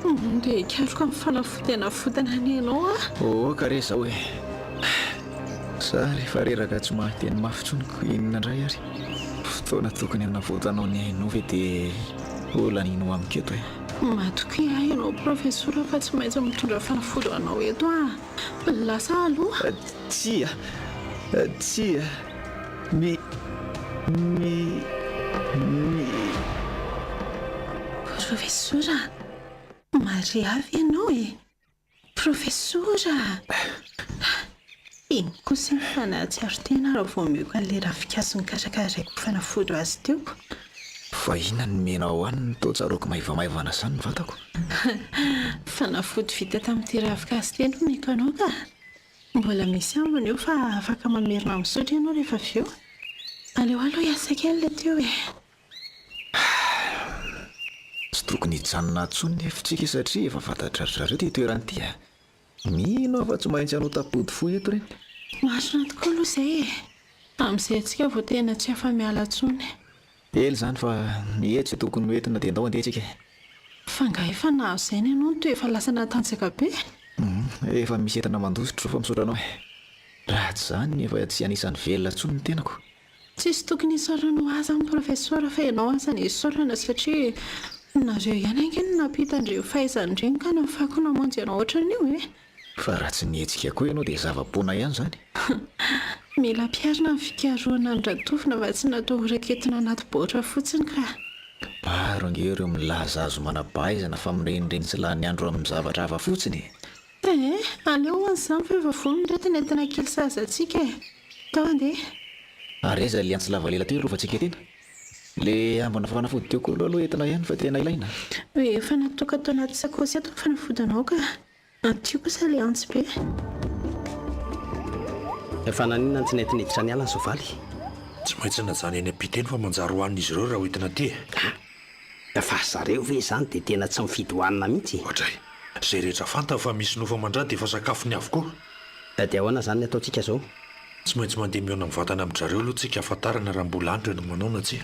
[SPEAKER 2] andeha hikaroka ny fanafody hanavotana ny ainao aho.
[SPEAKER 3] Oh ka re izao e! Za rehefa reraka tsy mahateny mafy intsony ko inona indray ary? Fotoana tokony hanavotanao ny ainao ve dia ho lanianao amiko eto e?
[SPEAKER 2] Matokia ahy ianao Profesora fa tsy maintsy mitondra fanafody ho anao eto aho. Lasa aho aloha.
[SPEAKER 3] Tsia! Tsia! Mi. Mi. Mi.
[SPEAKER 2] Profesora, mariavy ianao e! Profesora! Iny kosa iny fa nahatsiaro tena raha vao omeko an'ilay ravinkazo nokarakaraiko fanafody ho azy teo.
[SPEAKER 3] Fa inona no omenao ahy no toa tsaroako maivamaivana izany ny vatako?
[SPEAKER 2] Fanafody vita tamin'ity ravinkazo ity no omeko anao ka! Mbola misy ambiny eo fa afaka mamerina misotro ianao rehefa avy eo. Aleo aloha hiasa kely ilay teo e!
[SPEAKER 3] Tsy tokony hijanona intsony nefa tsika satria efa fantatry zareo ity toerana ity a! Mino aho fa tsy maintsy hanao tampody fohy eto ireny.
[SPEAKER 2] Marina tokoa aloha izay e! Amin'izay antsika vao tena tsy afa-miala intsony.
[SPEAKER 3] Ela izany fa eto izay tokony ho entina dia ndao andeha tsika e!
[SPEAKER 2] Fa angaha efa nahazo aina ianao no toa efa lasa natanjaka be?
[SPEAKER 3] Hum, efa misy entana mandositra izao fa misaotra anao e! Raha tsy izany efa tsy anisan'ny velona intsony ny tenako.
[SPEAKER 2] Tsisy tokony hisaorana ho ahy zany Profesora fa ianao aza no isaorana satria nareo ihany ange no nampita an'ireny fahaizana ireny ka nahafahako namonjy anao ohatran'io e!
[SPEAKER 3] Fa raha tsy nihetsika koa ianao dia zava-poana ihany izany.
[SPEAKER 2] Mila ampiharina ny fikarohana noratovina fa tsy natao ho raketina anaty baoritra fotsiny ka.
[SPEAKER 3] Maro ange ireo milaza azy ho manam-pahaizana fa mirenireny sy lany andro amin'ny zavatra hafa fotsiny e!
[SPEAKER 2] Eh! Aleo hono izany fa efa vonona ireto ny entana kely sahaza antsika e! Tao andeha.
[SPEAKER 3] Ary aiza ilay antsy lava lela teo hirovantsika tena? Ilay ambina fanafody teo koa aloha aloha entina ihany fa tena ilaina.
[SPEAKER 2] Efa natoka tao anaty sakaosy ato ny fanafodinao ka. Aty kosa ilay antsy be.
[SPEAKER 1] Fa naninona no tsy nety niditra niala ny soavaly?
[SPEAKER 4] Tsy maintsy najanona eny am-pita eny fa manjary hohanin'izy ireo raha hoentina aty e.
[SPEAKER 1] Ah! Fa zareo ve izany dia tena tsy mifidy hohanina mihitsy e?
[SPEAKER 4] Oadray! Izay rehetra fantany fa misy nofo aman-dra dia efa sakafony avokoa.
[SPEAKER 1] Dia ahoana izany ny ataontsika izao?
[SPEAKER 4] Tsy maintsy mandeha mihaona mivantana amin-dry zareo aloha tsika hahafantarana raha mbola any ireo namanao na tsia.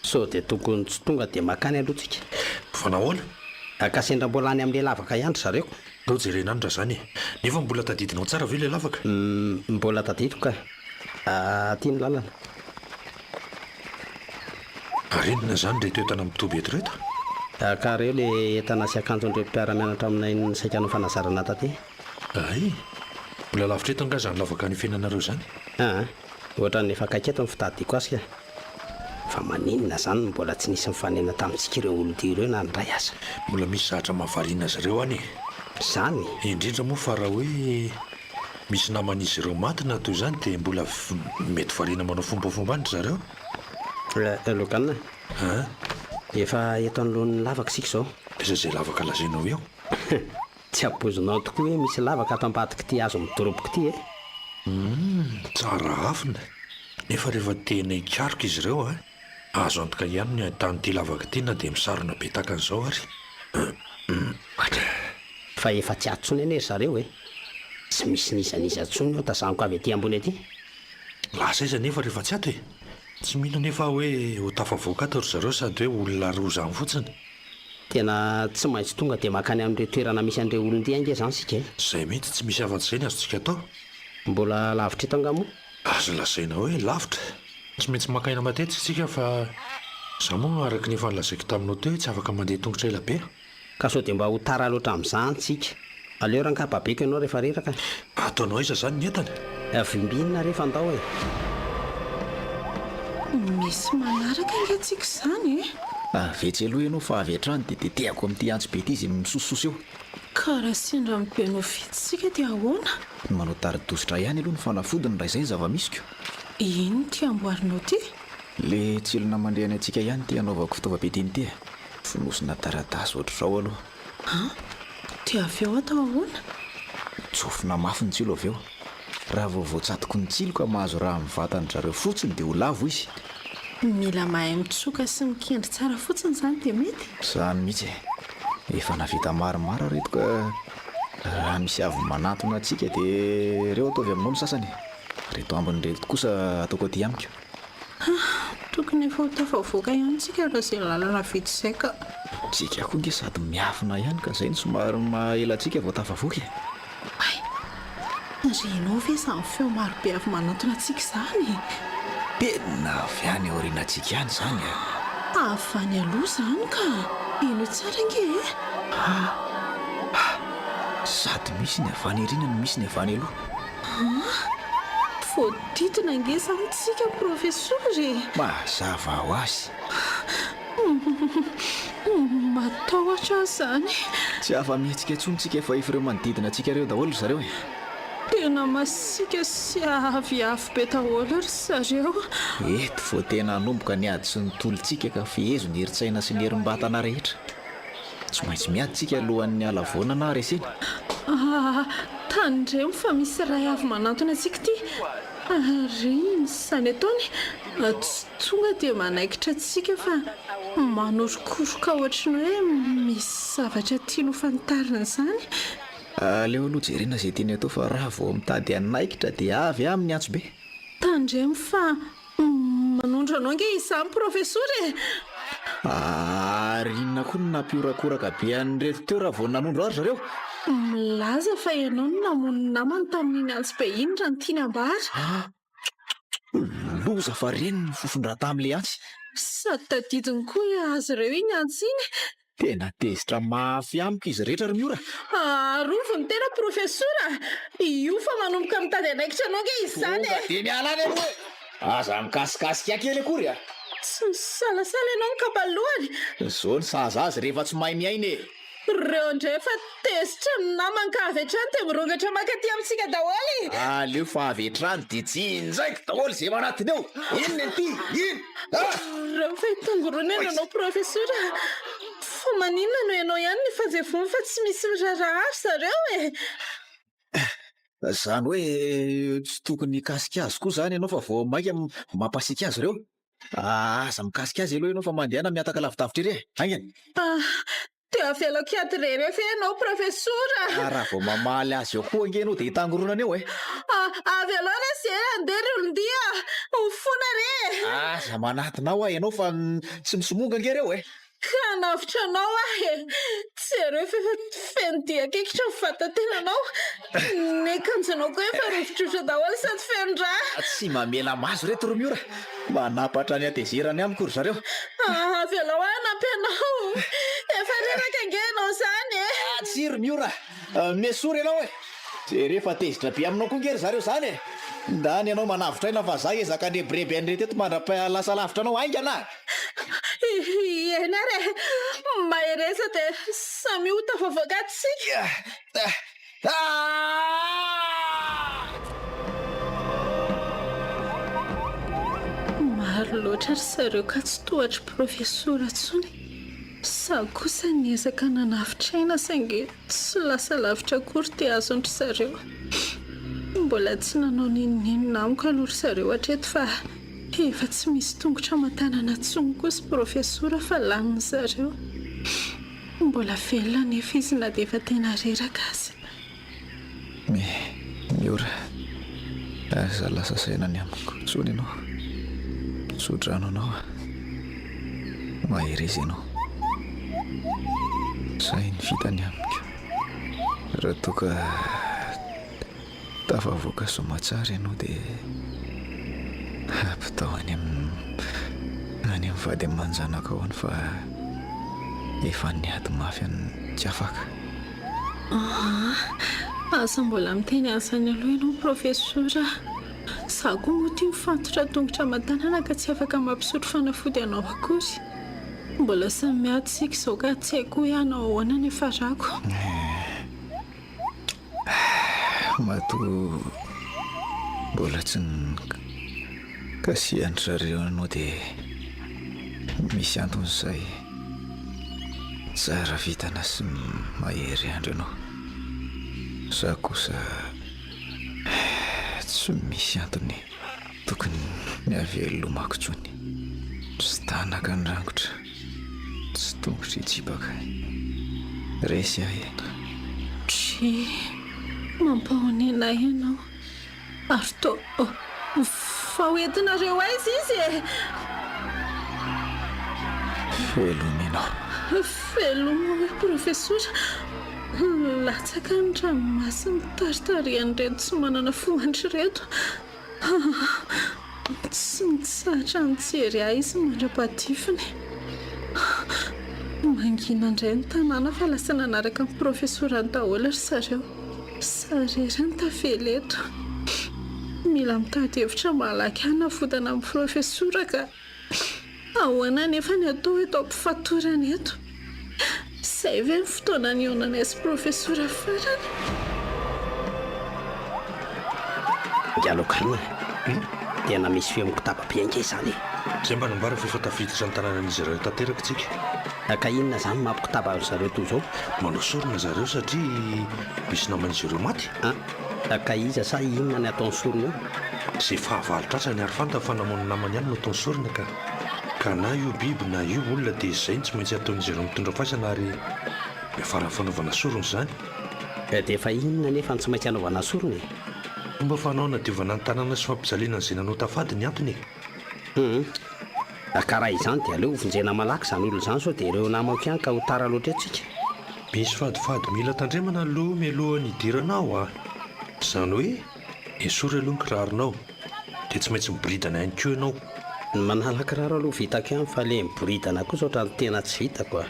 [SPEAKER 1] Sao dia tokony tsy tonga dia makany aloha tsika?
[SPEAKER 4] Fa nahoana?
[SPEAKER 1] Ka sendra mbola any amin'ilay lavaka ihany ry zareo.
[SPEAKER 4] Ndao jerena any raha izany e! Nefa mbola tadidinao tsara ve ilay lavaka?
[SPEAKER 1] Mbola tadidiko ka. Aty ny lalana.
[SPEAKER 4] Ary inona izany ireto entana mitoby eto ireto?
[SPEAKER 1] Ka ireo ilay entana sy akanjon'ireo mpiara-mianatra aminay nisaika hanao fanazarana taty.
[SPEAKER 4] Hay! Mbola lavitra eto angaha izany lavaka nifenanareo izany?
[SPEAKER 1] Aa! Ohatran'ny efa akaiky eto ny fitadiako azy ka. Fa maninona izany no mbola tsy nisy nifanena tamintsika ireo olon-dia ireo na ny iray aza?
[SPEAKER 4] Mbola misy zavatra mahavariana azy ireo any e!
[SPEAKER 1] Izany?
[SPEAKER 4] Indrindra moa fa raha hoe misy naman'izy ireo maty na toy izany dia mbola mety variana manao fombafomba any ry zareo.
[SPEAKER 1] Logan a!
[SPEAKER 4] An?
[SPEAKER 1] Efa eto anoloan'ny lavaka isika izao.
[SPEAKER 4] Aiza izay lavaka lazainao eo?
[SPEAKER 1] Tsy ampoizinao tokoa hoe misy lavaka ato ambadik'ity hazo midoroboka ity e!
[SPEAKER 4] Humm, tsara afina. Nefa rehefa tena hikaroka izy ireo an, azo antoka ihany ny ahitany ity lavaka ity na dia misarona be tahaka an'izao ary. Humm.
[SPEAKER 1] Fa efa tsy ato intsony anie ry zareo e! Tsy misy n'iza n'iza intsony eo tazaniko avy aty ambony aty.
[SPEAKER 4] Lasa aiza anefa rehefa tsy ato e? Tsy mino anefa aho hoe ho tafavoaka ato ry zareo sady hoe olona roa izany fotsiny.
[SPEAKER 1] Tena tsy maintsy tonga dia mankany amin'ireo toerana misy an'ireo olon-dia ange izany isika e!
[SPEAKER 4] Izay mihitsy, tsy misy afa-tsy izay ny azontsika atao.
[SPEAKER 1] Mbola lavitra eto angaha moa?
[SPEAKER 4] Azo lazaina hoe lavitra. Tsy maintsy maka aina matetika isika fa izaho moa araka ny efa nolazaiko taminao teo hoe tsy afaka mandeha tongotra ela be.
[SPEAKER 1] Ka sao dia mba ho tara loatra amin'izany tsika. Aleo rangaha babeko ianao rehefa reraka.
[SPEAKER 4] Ataonao aiza izany ny entana?
[SPEAKER 1] Vimbinina re fa ndao e!
[SPEAKER 2] Misy manaraka ange tsika izany e!
[SPEAKER 3] Avy etsy aloha ianao fa avy hatrany dia tetehako amin'ity antsy be ity izay misosososo eo.
[SPEAKER 2] Ka raha sendra amin'i Benovidy isika dia ahoana?
[SPEAKER 3] Ny manao tari-dositra ihany aloha ny fanafodiny raha izay ny zava-misy ko.
[SPEAKER 2] Inona ity amboarinao ity?
[SPEAKER 3] Le tsilona mandre any antsika ihany ity anaovako fitaovam-piadiana ity e! Fonosina taratasy ohatr'izao aloha.
[SPEAKER 2] An! Dia avy eo atao ahoana?
[SPEAKER 3] Tsofina mafy ny tsilo avy eo. Raha vao voatsatoko ny tsilo ka mahazo rà amin'ny vatan-dry zareo fotsiny dia ho lavo izy.
[SPEAKER 2] Mila mahay mitsoka sy mikendry tsara fotsiny izany dia mety?
[SPEAKER 3] Izany mihitsy e! Efa nahavita maromaro aho ireto ka raha misy avy manantona antsika dia ireo ataovy aminao ny sasany e! Ireto ambiny ireto kosa ataoko aty amiko.
[SPEAKER 2] Tokony efa ho tafavoaka ihany tsika raha izay lalana vita izay ka.
[SPEAKER 3] Tsika koa nge sady miafina ihany ka izay no somary maha ela antsika vao tafavoaka e.
[SPEAKER 2] Hay! Renao ve izany feo marobe avy manantona antsika izany e?
[SPEAKER 3] Tena avy any aorianantsika any izany a!
[SPEAKER 2] Avy any aloha izany ka! Henoy tsara ange e!
[SPEAKER 3] Ha! Ha! Sady misy ny avy any aoriana no misy ny avy any aloha.
[SPEAKER 2] An! Voadidina ange izany tsika Profesora e!
[SPEAKER 3] Mazava ho azy.
[SPEAKER 2] Matahotra aho izany.
[SPEAKER 3] Tsy afa-mihetsika intsony tsika fa efa ireo manodidina antsika ireo daholo ry zareo e!
[SPEAKER 2] Tena masiaka sy aviavy be daholo ry zareo.
[SPEAKER 3] Eto vao tena hanomboka ny ady sy ny tolontsika ka fehezo ny herin-tsaina sy ny herim-batana rehetra. Tsy maintsy miady tsika alohan'ny halavoana na haresena.
[SPEAKER 2] Ah, tandremo fa misy iray avy manantona antsika ity. Ary inona izany ataony? Tsy tonga dia manaikitra antsika fa manorokoroka ohatry ny hoe misy zavatra tiany ho fantarina izany.
[SPEAKER 3] Aleo aloha jerena izay tiany atao fa raha vao mitady hanaikitra dia avy aminy antso be.
[SPEAKER 2] Tandremo fa Manondro anao ange izany Profesora e!
[SPEAKER 3] Ary inona koa no nampihorakoraka be an'ireto teo raha vao nanondro ahy ry zareo?
[SPEAKER 2] Milaza fa ianao no namono ny namany tamin'iny antsy be iny raha ny tiany ambara.
[SPEAKER 3] Ah! Loza fa reny ny fofon-dra tamin'ilay antsy.
[SPEAKER 2] Sady tadidiny koa azy ireo iny antsy iny.
[SPEAKER 3] Tena tezitra mafy amiko izy rehetra ry Miora.
[SPEAKER 2] Arovy ny tena Profesora a! Io fa manomboka mitady hanaikitra anao ange izy izany e!
[SPEAKER 3] Tonga dia miala any aloha e! Aza mikasikasika ahy kely akory a!
[SPEAKER 2] Tsy misalasala ianao mikapa lohany.
[SPEAKER 3] Izao ny sahaza azy rehefa tsy mahay miaina e!
[SPEAKER 2] Reo ndray fa tezitra ny namany ka avy hatrany dia mirongatra mankaty amintsika daholo e!
[SPEAKER 3] Aleo fa avy hatrany dia tsinjaiko daholo izay manatona eo! Inona ity? Ino? Ah!
[SPEAKER 2] Reo fa hitangorona ianao Profesora a! Fa maninona no ianao ihany no ifanjevoany fa tsy misy miraharaha ahy ry zareo e!
[SPEAKER 3] Izany hoe tsy tokony hikasika azy koa izany ianao fa vao mainka mampasiaka azy ireo? Aza mikasika azy aloha ianao fa mandehana mihataka lavidavitra ery e! Haingana!
[SPEAKER 2] Ah! Dia avelako hiady irery eo ve ianao Profesora?
[SPEAKER 3] Ah, raha vao mamaly azy eo koa ange ianao dia hitangoronana eo e!
[SPEAKER 2] Ah, avelao re ze handeha ry olon-dia! Mifona re e!
[SPEAKER 3] Aza manatona ao aho ianao fa tsy misomonga ange ireo e!
[SPEAKER 2] Ka hanavotra anao aho e! Jereo fa efa feno dian-kekitra ny vatan-tenanao! Ny akanjonao koa efa rovidrovitra daholo sady feno rà!
[SPEAKER 3] Tsy mamela maso ireto ry Miora! Manapatra ny hatezerany amiko ry zareo.
[SPEAKER 2] Avelao aho hanampy anao. Efa reraka ange ianao izany e.
[SPEAKER 3] Tsia ry Miora a! Miesora ianao e! Jereo fa tezitra be aminao koa ange ry zareo izany e! Ndany ianao manavotra aina fa za hiezaka handrebireby an'ireto eto mandra-pahalasa lavitra anao haingana a!
[SPEAKER 2] Eny ary e! Mahereza dia samia ho tafavoaka tsika. Maro loatra ry zareo ka tsy tohatry profesora intsony. Izaho kosa niezaka nanavotra aina saingy tsy lasa lavitra akory ity azon-dry zareo. Mbola tsy nanao n'inon'inona amiko aloha ry zareo hatreto fa efa tsy misy tongotra aman-tanana intsony kosa profesora fa lanin'ny zareo. Mbola velona anefa izy na dia efa tena reraka aza.
[SPEAKER 3] Mi, Miora, aza lasa saina ny amiko intsony ianao. Tso-drano anao aho. Mahereza ianao. Izay ny vita ny amiko. Raha toa ka Tafavoaka soamatsara ianao dia ampitao any amin'ny any amin'ny vady aman-janakao any fa efa niady mafy any tsy afaka.
[SPEAKER 2] Aa! Aza mbola miteny an'izany aloha ianao Profesora a! Izaho koa moa ity mifatotra tongotra aman-tanana ka tsy afaka mampisotro fanafody anao akory. Mbola samy miady isika izao ka tsy haiko hoe hanao ahoana ny hiafarako.
[SPEAKER 3] Matoa mbola tsy nikasihan-dry zareo anao dia misy antony izay. Tsara vintana sy mahery andro ianao. Izaho kosa tsy misy antony tokony hahavelomako intsony. Tsy tanaka ny rangotra, tsy tongotra hitsipaka. Resy aho e.
[SPEAKER 2] Dry, mampahonena ahy ianao. Ary toa fa ho entinareo aiza izy e?
[SPEAKER 3] Veloma ianao.
[SPEAKER 2] Veloma hoy Profesora. Latsaka ny ranomasony taritarihan'ireto tsy manana fo andry ireto. Tsy nitsahatra nijery ahy izy mandra-pahatifiny. Mangina indray ny tanàna fa lasa nanaraka ny profesora daholo ry zareo. Za irery no tavela eto. Mila mitady hevitra malaky hanavotana ny profesora ka. Ahoana anefa ny atao eto am-pifatorana eto? Izay ve ny fotoana nihaonanay sy Profesora farany?
[SPEAKER 1] Dialogue e! Tena misy feo mikotaba be ange izany e!
[SPEAKER 4] Izay mba nambara fa efa tafiditra ny tanànan'izy ireo tanteraka tsika.
[SPEAKER 1] Ka inona izany mampikotaba an-dry zareo toy izao?
[SPEAKER 4] Manao sorona zareo satria misy naman'izy ireo maty.
[SPEAKER 1] An! Ka iza sa inona ny ataony sorona eo?
[SPEAKER 4] Izay fahavalo tratrany ary fantany fa namono ny namany ihany no ataony sorona ka. Ka na io biby na io olona dia izay no tsy maintsy ataon'izy ireo mitondra faisana ary miafara amin'ny fanaovana sorona izany.
[SPEAKER 1] Dia efa inona anefa no tsy maintsy anaovana sorona e?
[SPEAKER 4] Fomba fanao hanadiovana ny tanàna sy fampijaliana an'izay nanota fady ny antony e.
[SPEAKER 1] Hum. Ka raha izany dia aleo hovonjena malaky izany olona izany sao dia ireo namako ihany ka ho tara loatra eto tsika.
[SPEAKER 4] Misy fadifady mila tandremana aloha mialohan'ny hidiranao a! Izany hoe esory aloha ny kiraronao dia tsy maintsy miboridana ihany koa ianao.
[SPEAKER 1] Ny manala kiraro aloha vitako ihany fa le miboridana kosa ohatran'ny tena tsy vitako a!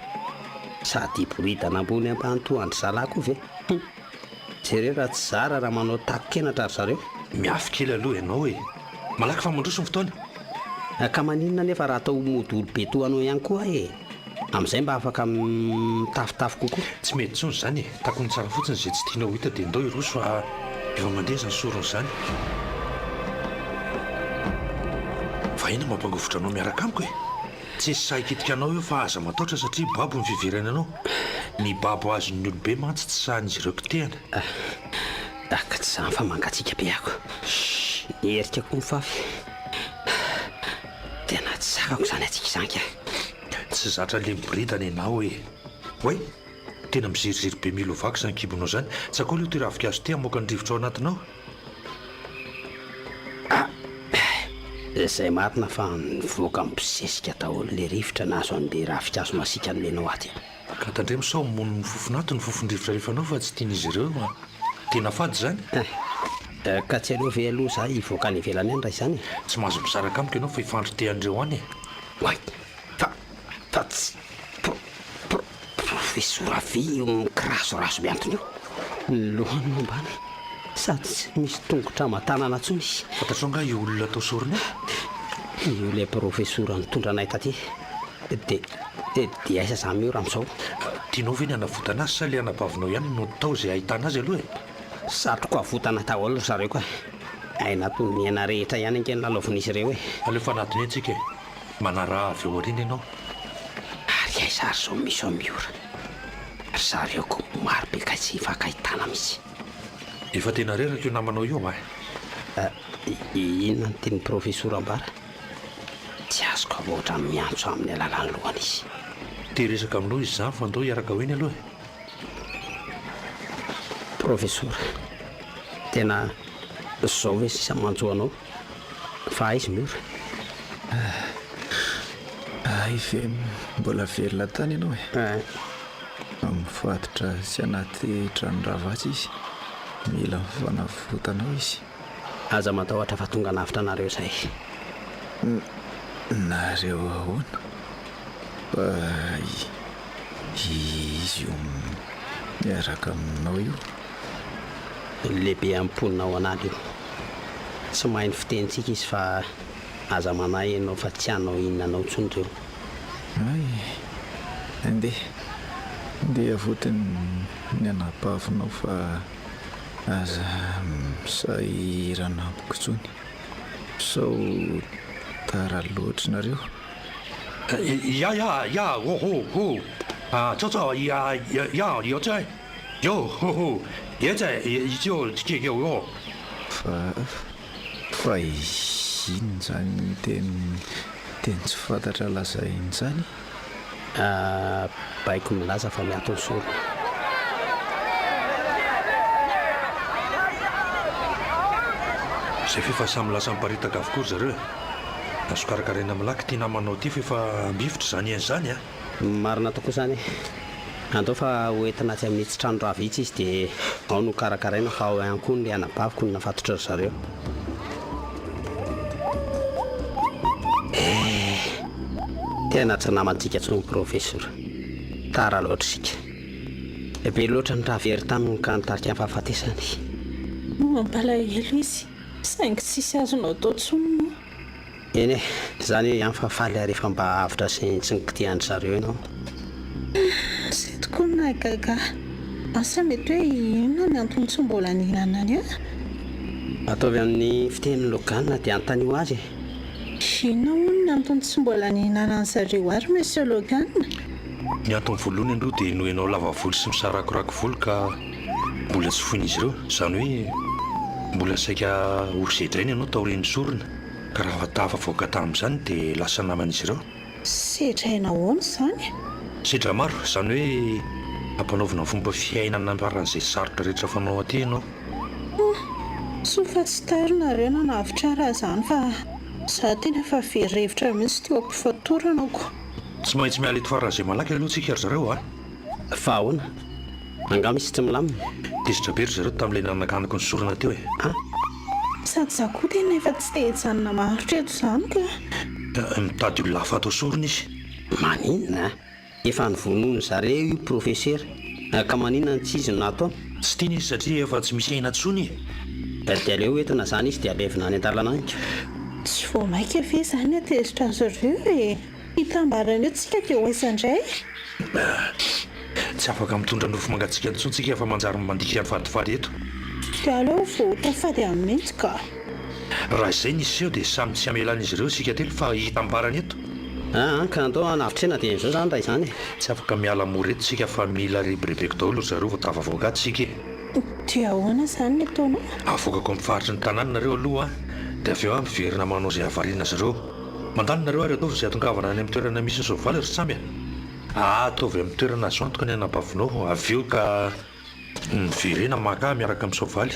[SPEAKER 1] Sady hiboridana ambony ambany toa an-dry zalahy koa ve? Hum! Jereo raha tsy zara raha manao tako-kenatra ry zareo.
[SPEAKER 4] Miafy kely aloha ianao e! Malaky fa mandroso ny fotoana.
[SPEAKER 1] Ka maninona anefa raha atao mody olobe toa anao ihany koa aho e! Amin'izay mba afaka mitafotafo kokoa.
[SPEAKER 4] Tsy mety intsony izany e! Takony tsara fotsiny izay tsy tianao ho hita dia ndao hiroso fa efa mandeha izany sorona izany. Fa inona mampangovitra anao miaraka amiko e? Tsisy sahy hikitika anao eo fa aza mataotra satria babo ny fiheverany anao. Ny babo azon'ny olobe mantsy tsy sahin'izy ireo kitehana.
[SPEAKER 1] Ah, ka tsy izany fa mangatsiaka be ako. Ny herika koa mifafy. Tena tsy zakako izany hatsiaka izany ka.
[SPEAKER 4] Tsy zatra le miboridana ianao e. Oay! Tena miziriziry be mila ho vaky izany kibonao izany. Tsakao aloha ity ravinkazo ity hamoaka ny rivotra ao anatinao.
[SPEAKER 1] Ah! Izay marina fa nivoaka mibosesika daholo le rivotra nahazo an'le ravinkazo masiaka nomenao ahy ty.
[SPEAKER 4] Ka tandremo sao hamono ny fofona ato ny fofon-drivotra alefanao fa tsy tian'izy ireo an! Tena fady izany.
[SPEAKER 1] Eh! Ka tsy aleo ve aloha za hivoaka any ivelany any raha izany e?
[SPEAKER 4] Tsy mahazo misaraka amiko ianao fa hifandrotehan'ireo any e!
[SPEAKER 1] Oay! Fa, fa tsy pro, pro, profesora ve io mikirazorazo mihantona io? Ny lohany no ambany sady tsy misy tongotra aman-tanana intsony izy.
[SPEAKER 4] Fantatrao angaha io olona atao sorona io?
[SPEAKER 1] Io ilay profesora nitondra anay taty. Dia, dia, dia aiza izany Miora amin'izao?
[SPEAKER 4] Tianao ve ny hanavotana azy sa ilay anabavinao ihany no atao izay hahitana azy aloha e?
[SPEAKER 1] Satriko havotana daholo ry zareo ka. Aina toy ny aina rehetra ihany ange no lalaovin'izy ireo e.
[SPEAKER 4] Aleo fanadino eny tsika e. Manaraha avy ao aoriana ianao.
[SPEAKER 1] Ary aiza ary izao misy ao Miora? Ry zareo koa maro be kay tsy hifankahitana mihitsy.
[SPEAKER 4] Efa tena reraka io namanao io a!
[SPEAKER 1] Inona no tian'ny profesora ambara? Tsy azoko avy ohatran'ny miantso amin'ny alalan'ny lohany izy.
[SPEAKER 4] Te hiresaka aminao izy izany fa ndao hiaraka ho eny aloha e!
[SPEAKER 1] Profesora, tena zao ve sisa manjo anao? Fa aiza Miora?
[SPEAKER 3] Hay ve mbola velona tany ianao e? Mifatotra tsy anaty trano rava atsy izy. Mila fanavotana ao izy.
[SPEAKER 1] Aza matahotra fa tonga hanavotra anareo izahay.
[SPEAKER 3] Nareo ahoana? Fa izy io miaraka aminao io.
[SPEAKER 1] Lehibe amin'ny mponina ao an'ala io. Tsy mahay ny fitenintsika izy fa aza manahy ianao fa tsy hanao inona anao intsony ireo.
[SPEAKER 3] Hay, andeha, andeha avoty ny anabavinao fa aza misahirana amiko intsony sao tara loatra nareo.
[SPEAKER 4] Ya ya ya ho ho ho ah cho cho ya ya ya yo zai yo ho ho ye zai yo yo yo yo.
[SPEAKER 3] Fa fa inona izany teny teny tsy fantatra lazainy izany?
[SPEAKER 1] Ah baiko milaza fa miato ny sorona.
[SPEAKER 4] Izay f'efa samy lasa miparitaka avokoa ry zareo e. Azo karakaraina milaky ity namanao ity f'efa ambivitra izany aina izany a!
[SPEAKER 1] Marina tokoa izany e! Andao fa ho entina atsy amin'itsy trano rava itsy izy dia ao no karakaraina fa ao ihany koa ny anabaviko no nafatotry ry zareo. Eh! Tena tsy namantsika intsony Profesora. Tara loatra isika. Be loatra ny ra very taminy ka nitarika ny fahafatesany.
[SPEAKER 2] Mampalahelo izy. Saingy tsisy azonao atao intsony moa.
[SPEAKER 1] Eny e, izany eo ihany fa faly aho rehefa mba avotra sy tsy nikitihan-dry zareo ianao.
[SPEAKER 2] Izay tokoa no nahagaga ahy. Asa mety hoe inona ny antony tsy mbola nihinanany ahy?
[SPEAKER 1] Ataovy amin'ny fitenin'i Logan dia anontanio azy e.
[SPEAKER 2] Inona hono ny antony tsy mbola nihinanan'ny zareo ary Monsieur Logan?
[SPEAKER 4] Ny antony voalohany aloha dia noho ianao lava volo sy misarakorako volo ka mbola tsy foin'izy ireo, izany hoe mbola saika ho sedraina ianao taorian'ny sorona, ka raha tafavoaka tamin'izany dia lasa naman'izy ireo.
[SPEAKER 2] Sedraina ahoana izany?
[SPEAKER 4] Sedra maro, izany hoe ampanaovina ny fomba fiainana faran'izay sarotra rehetra fanao aty ianao.
[SPEAKER 2] Hum, soa fa tsy tary nareo nanavotra ahy raha izany fa za tena efa very hevitra mihitsy teo am-pifatorana ko.
[SPEAKER 4] Tsy maintsy miala eto faran'izay malaky aloha tsika ry zareo a!
[SPEAKER 1] Fa ahoana? Angaha misy tsy milamina?
[SPEAKER 4] Tezitra be ry zareo tamin'ilay nanakanako ny sorona teo e!
[SPEAKER 1] A!
[SPEAKER 2] Sady za koa tena efa tsy te hijanona maharitra eto izany ka!
[SPEAKER 4] Mitady olona hafa atao sorona izy.
[SPEAKER 1] Maninona? Efa novonoin-dry zareo io profesera, ka maninona no tsy izy no nataony?
[SPEAKER 4] Tsy tiany izy satria efa tsy misy aina intsony e!
[SPEAKER 1] Dia aleo entina izany izy dia alevina any an-dalana any ka!
[SPEAKER 2] Tsy vao maika ve izany hatezitra azy ireo e! Hitambarana eo tsika dia ho aiza indray?
[SPEAKER 4] Tsy afaka mitondra nofo mangatsiaka intsony tsika fa manjary mandika ny fadifady eto.
[SPEAKER 2] Dia aleo voahotra fady any mihitsy ka.
[SPEAKER 4] Raha izay ny hiseho dia samy tsy hamela an'izy ireo isika telo fa hitambarana eto.
[SPEAKER 1] Aa ka andao hanavotrena dia izao izany raha izany e.
[SPEAKER 4] Tsy afaka miala mora eto tsika fa mila rebirebeko daholo ry zareo vao tafavoaka ato isika e.
[SPEAKER 2] Dia ahoana izany ny ataonao?
[SPEAKER 4] Avoakako amin'ny faritry ny tanàna nareo aloha dia avy eo aho miverina manao izay hahavariana azy ireo. Mandany nareo ary ataovy izay hatongavana any amin'ny toerana misy ny soavaly ry Tsamy a! Ataovy amin'ny toerana azo antoka ny anabavinao avy eo ka miverena maka ahy miaraka amin'ny soavaly.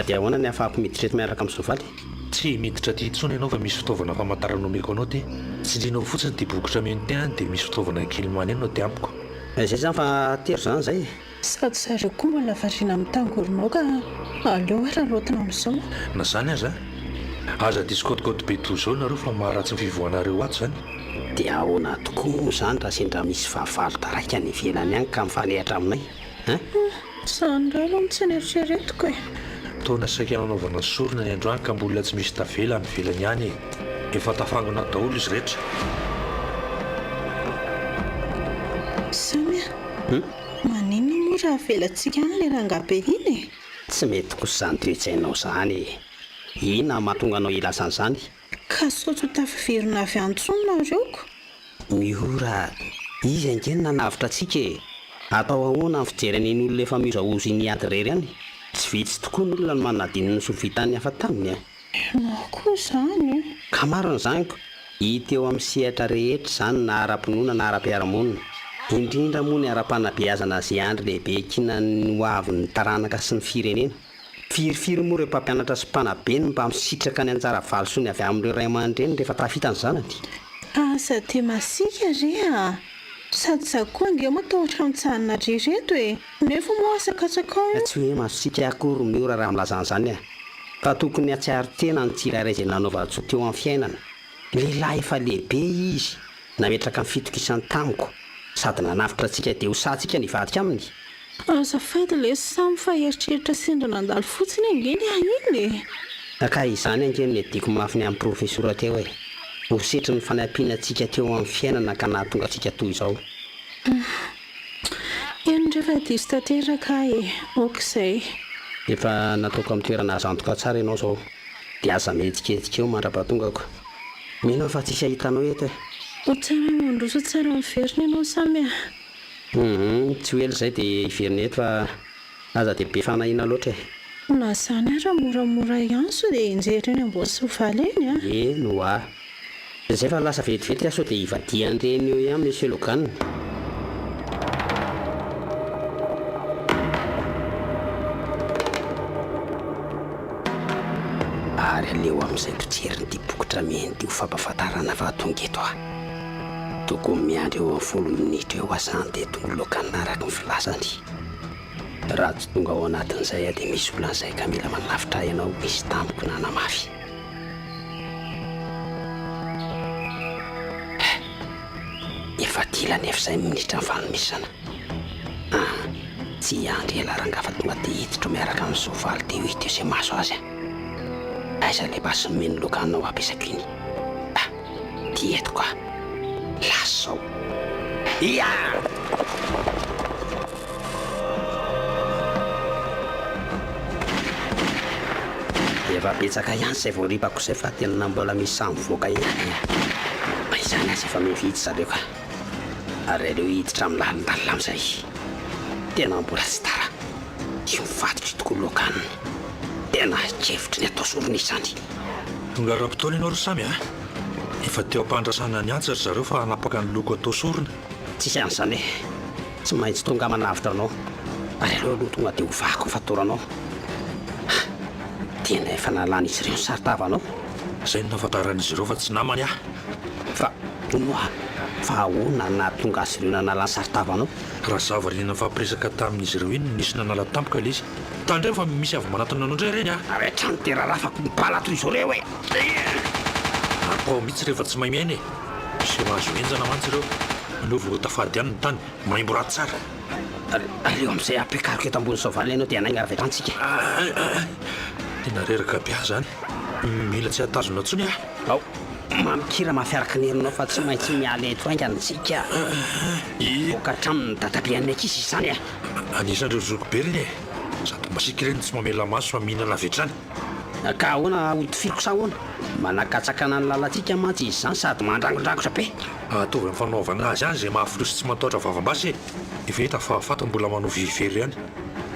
[SPEAKER 1] Dia ahoana ny ahafahako miditra eto miaraka amin'ny soavaly?
[SPEAKER 4] Tsy miditra aty intsony ianao fa misy fitaovana famantarana omeko anao aty. Tsindrinao fotsiny ity bokotra menu ity an, dia misy fitaovana kely maneno aty amiko.
[SPEAKER 1] Izay izany fa atero izany izay e!
[SPEAKER 2] Sady zareo koa mbola variana mitangorona ao ka aleo araraotina amin'izao.
[SPEAKER 4] Na izany aza, aza diso kaotikaoty be toy izao nareo fa maharatsy ny fivoahanareo ato izany.
[SPEAKER 1] Dia ahoana tokoa moa izany raha sendra misy fahavalo taraiky any ivelany any ka mifanehatra aminay hein?
[SPEAKER 2] Izany indray aloha no tsy neritreretiko e!
[SPEAKER 4] Taona saika nanaovana sorona ny androany ka mbola tsy misy tavela any ivelany any e! Efa tafangona daholo izy rehetra.
[SPEAKER 2] Samy a! Maninona moa raha avelantsika any ilay rangahy be iny e?
[SPEAKER 1] Tsy mety kosa izany toe-tsainao izany e! Inona no mahatonga anao hilaza an'izany?
[SPEAKER 2] Ka sao tsy ho tafaverina avy any intsony nareo ko!
[SPEAKER 1] Miora, izy ange no nanavotra antsika e! Atao ahoana ny fijery an'iny olona efa mihozahoza iny hiady irery any? Tsy vitsy tokoa ny olona no manadino ny soa vitan'ny hafa taminy a!
[SPEAKER 2] Ianao koa izany e!
[SPEAKER 1] Ka marina izany ko! Hita eo amin'ny sehatra rehetra izany na ara-pinoana na ara-piarahamonina. Indrindra moa ny ara-panabeazana izay andry lehibe iankinan'ny ho avin'ny taranaka sy ny firenena. Firifiry moa ireo mpampianatra sy mpanabe no mba misitraka ny anjara valisoany avy amin'ireo ray aman-dreny rehefa tafita ny zanany?
[SPEAKER 2] Aza dia masiaka re a! Sady za koa ange matahotra mijanona ry reto e! Nefa moa asakatsakao io.
[SPEAKER 1] Tsy hoe masiaka akory Miora raha milaza an'izany a! Fa tokony hahatsiaro tena ny tsirairay izay nanaovan-tsoa teo amin'ny fiainana. Lehilahy efa lehibe izy, nametraka ny fitokisany tamiko, sady nanavotra antsika dia ho sahintsika ny hivadika aminy?
[SPEAKER 2] Azafady lesy Samy fa eritreritra sendra nandalo fotsiny ange ny ahy iny e!
[SPEAKER 1] Ka izany ange no niadiako mafy ny amin'ny profesora teo e! Ho setrin'ny fanampiana antsika teo amin'ny fiainana ka nahatonga antsika toy izao.
[SPEAKER 2] Eny re fa diso tanteraka aho e! Ok izay.
[SPEAKER 1] Efa nataoko amin'ny toerana azo antoka tsara ianao izao, dia aza mihetsiketsika eo mandra-pahatongako. Mino aho fa tsisy hahita anao eto e!
[SPEAKER 2] Ho tsara mandroso tsara miverina ianao Samy a!
[SPEAKER 1] Humm, tsy ho ela izay dia hiverina eto fa aza dia be fanahiana loatra e.
[SPEAKER 2] Na izany ara moramora ihany sao dia hianjera eny ambony soavaly eny a.
[SPEAKER 1] Eny ho'a. Izay fa lasa vetivety aho sao dia hivadihan'ireny eo ihany Monsieur Logan. Ary aleo amin'izay mpijerin'ity bokotra mena ity ho fampahafantarana fa tonga eto aho. Tokony miandry eo amin'ny folo minitra eo aho izany dia tonga Logan araka ny filazany. Raha tsy tonga ao anatin'izay aho dia misy olana izay ka mila manavotra ahy ianao, hoy izy tamiko nanamafy. Eh! Efa dila anefa izay minitra nifanomezana. Ah! Tsy hiandry ela rangahy fa tonga dia hiditra ao miaraka amin'ny soavaly dia ho hita eo izay mahazo azy. Aiza ilay basy nomen'i Logan ho ampiasaiko iny? Ah! Ty eto ka! Lasa zao! Ia! Efa betsaka ihany izay voaripako izay fa tena mbola misy sahy mivoaka ihany e! Na izany aza efa miha-vitsy zareo ka! Ary aleo hiditra amin'ny lalindalina amin'izay. Tena mbola tsy tara. Io mivadika io tokoa Logan. Tena hevitry ny atao sorona izany.
[SPEAKER 4] Tonga ara-potoana ianao ry Samy a! Efa teo am-pandrasana ny antsa ry zareo fa hanapaka ny loko atao sorona.
[SPEAKER 1] Tsisy an'izany e! Tsy maintsy tonga manavotra anao. Ary aleo aloha tonga dia hovahako ny fatoranao. Ha! Tena efa nalan'izy ireo ny saron-tavanao.
[SPEAKER 4] Izay no nahafantaran'izy ireo fa tsy namany aho.
[SPEAKER 1] Fa, hono hoa, fa ahoana no nahatonga azy ireo nanala ny saron-tavanao?
[SPEAKER 4] Raha izaho variana nifampiresaka tamin'izy ireo iny no nisy nanala tampoka ilay izy. Tandremo fa misy avy manatona anao indray ireny a!
[SPEAKER 1] Avy hatrany dia rarafako ny bala toy izao ireo e!
[SPEAKER 4] Atao mihitsy rehefa tsy mahay miaina e! Miseho azo henjana mantsy ireo. Aleo vao tafady ihany ny tany. Maimbo ratsy tsara.
[SPEAKER 1] Aleo amin'izay ampiakariko eto ambony soavaly ianao dia hanainga avy hatrany tsika.
[SPEAKER 4] Tena reraka be aho izany. Mila tsy hahatazona intsony aho.
[SPEAKER 1] Ao. Mamikira mafy araka ny herinao fa tsy maintsy miala eto haingana tsika. Hivoaka hatramin'ny dadabean'ny ankizy izany e!
[SPEAKER 4] Anisan'ireo zoky be ireny e! Sady masiaka ireny no tsy mamela maso fa mihinana avy hatrany.
[SPEAKER 1] Ka ahoana, hotifiriko sa ahoana? Manakatsakana ny lalantsika mantsy izy izany sady mandrangodrangotra be.
[SPEAKER 4] Ataovy amin'ny fanaovana azy ihany izay mahafiloha sy tsy matahotra vavam-basy e! Efa hita fa faty mbola manao vy very ihany.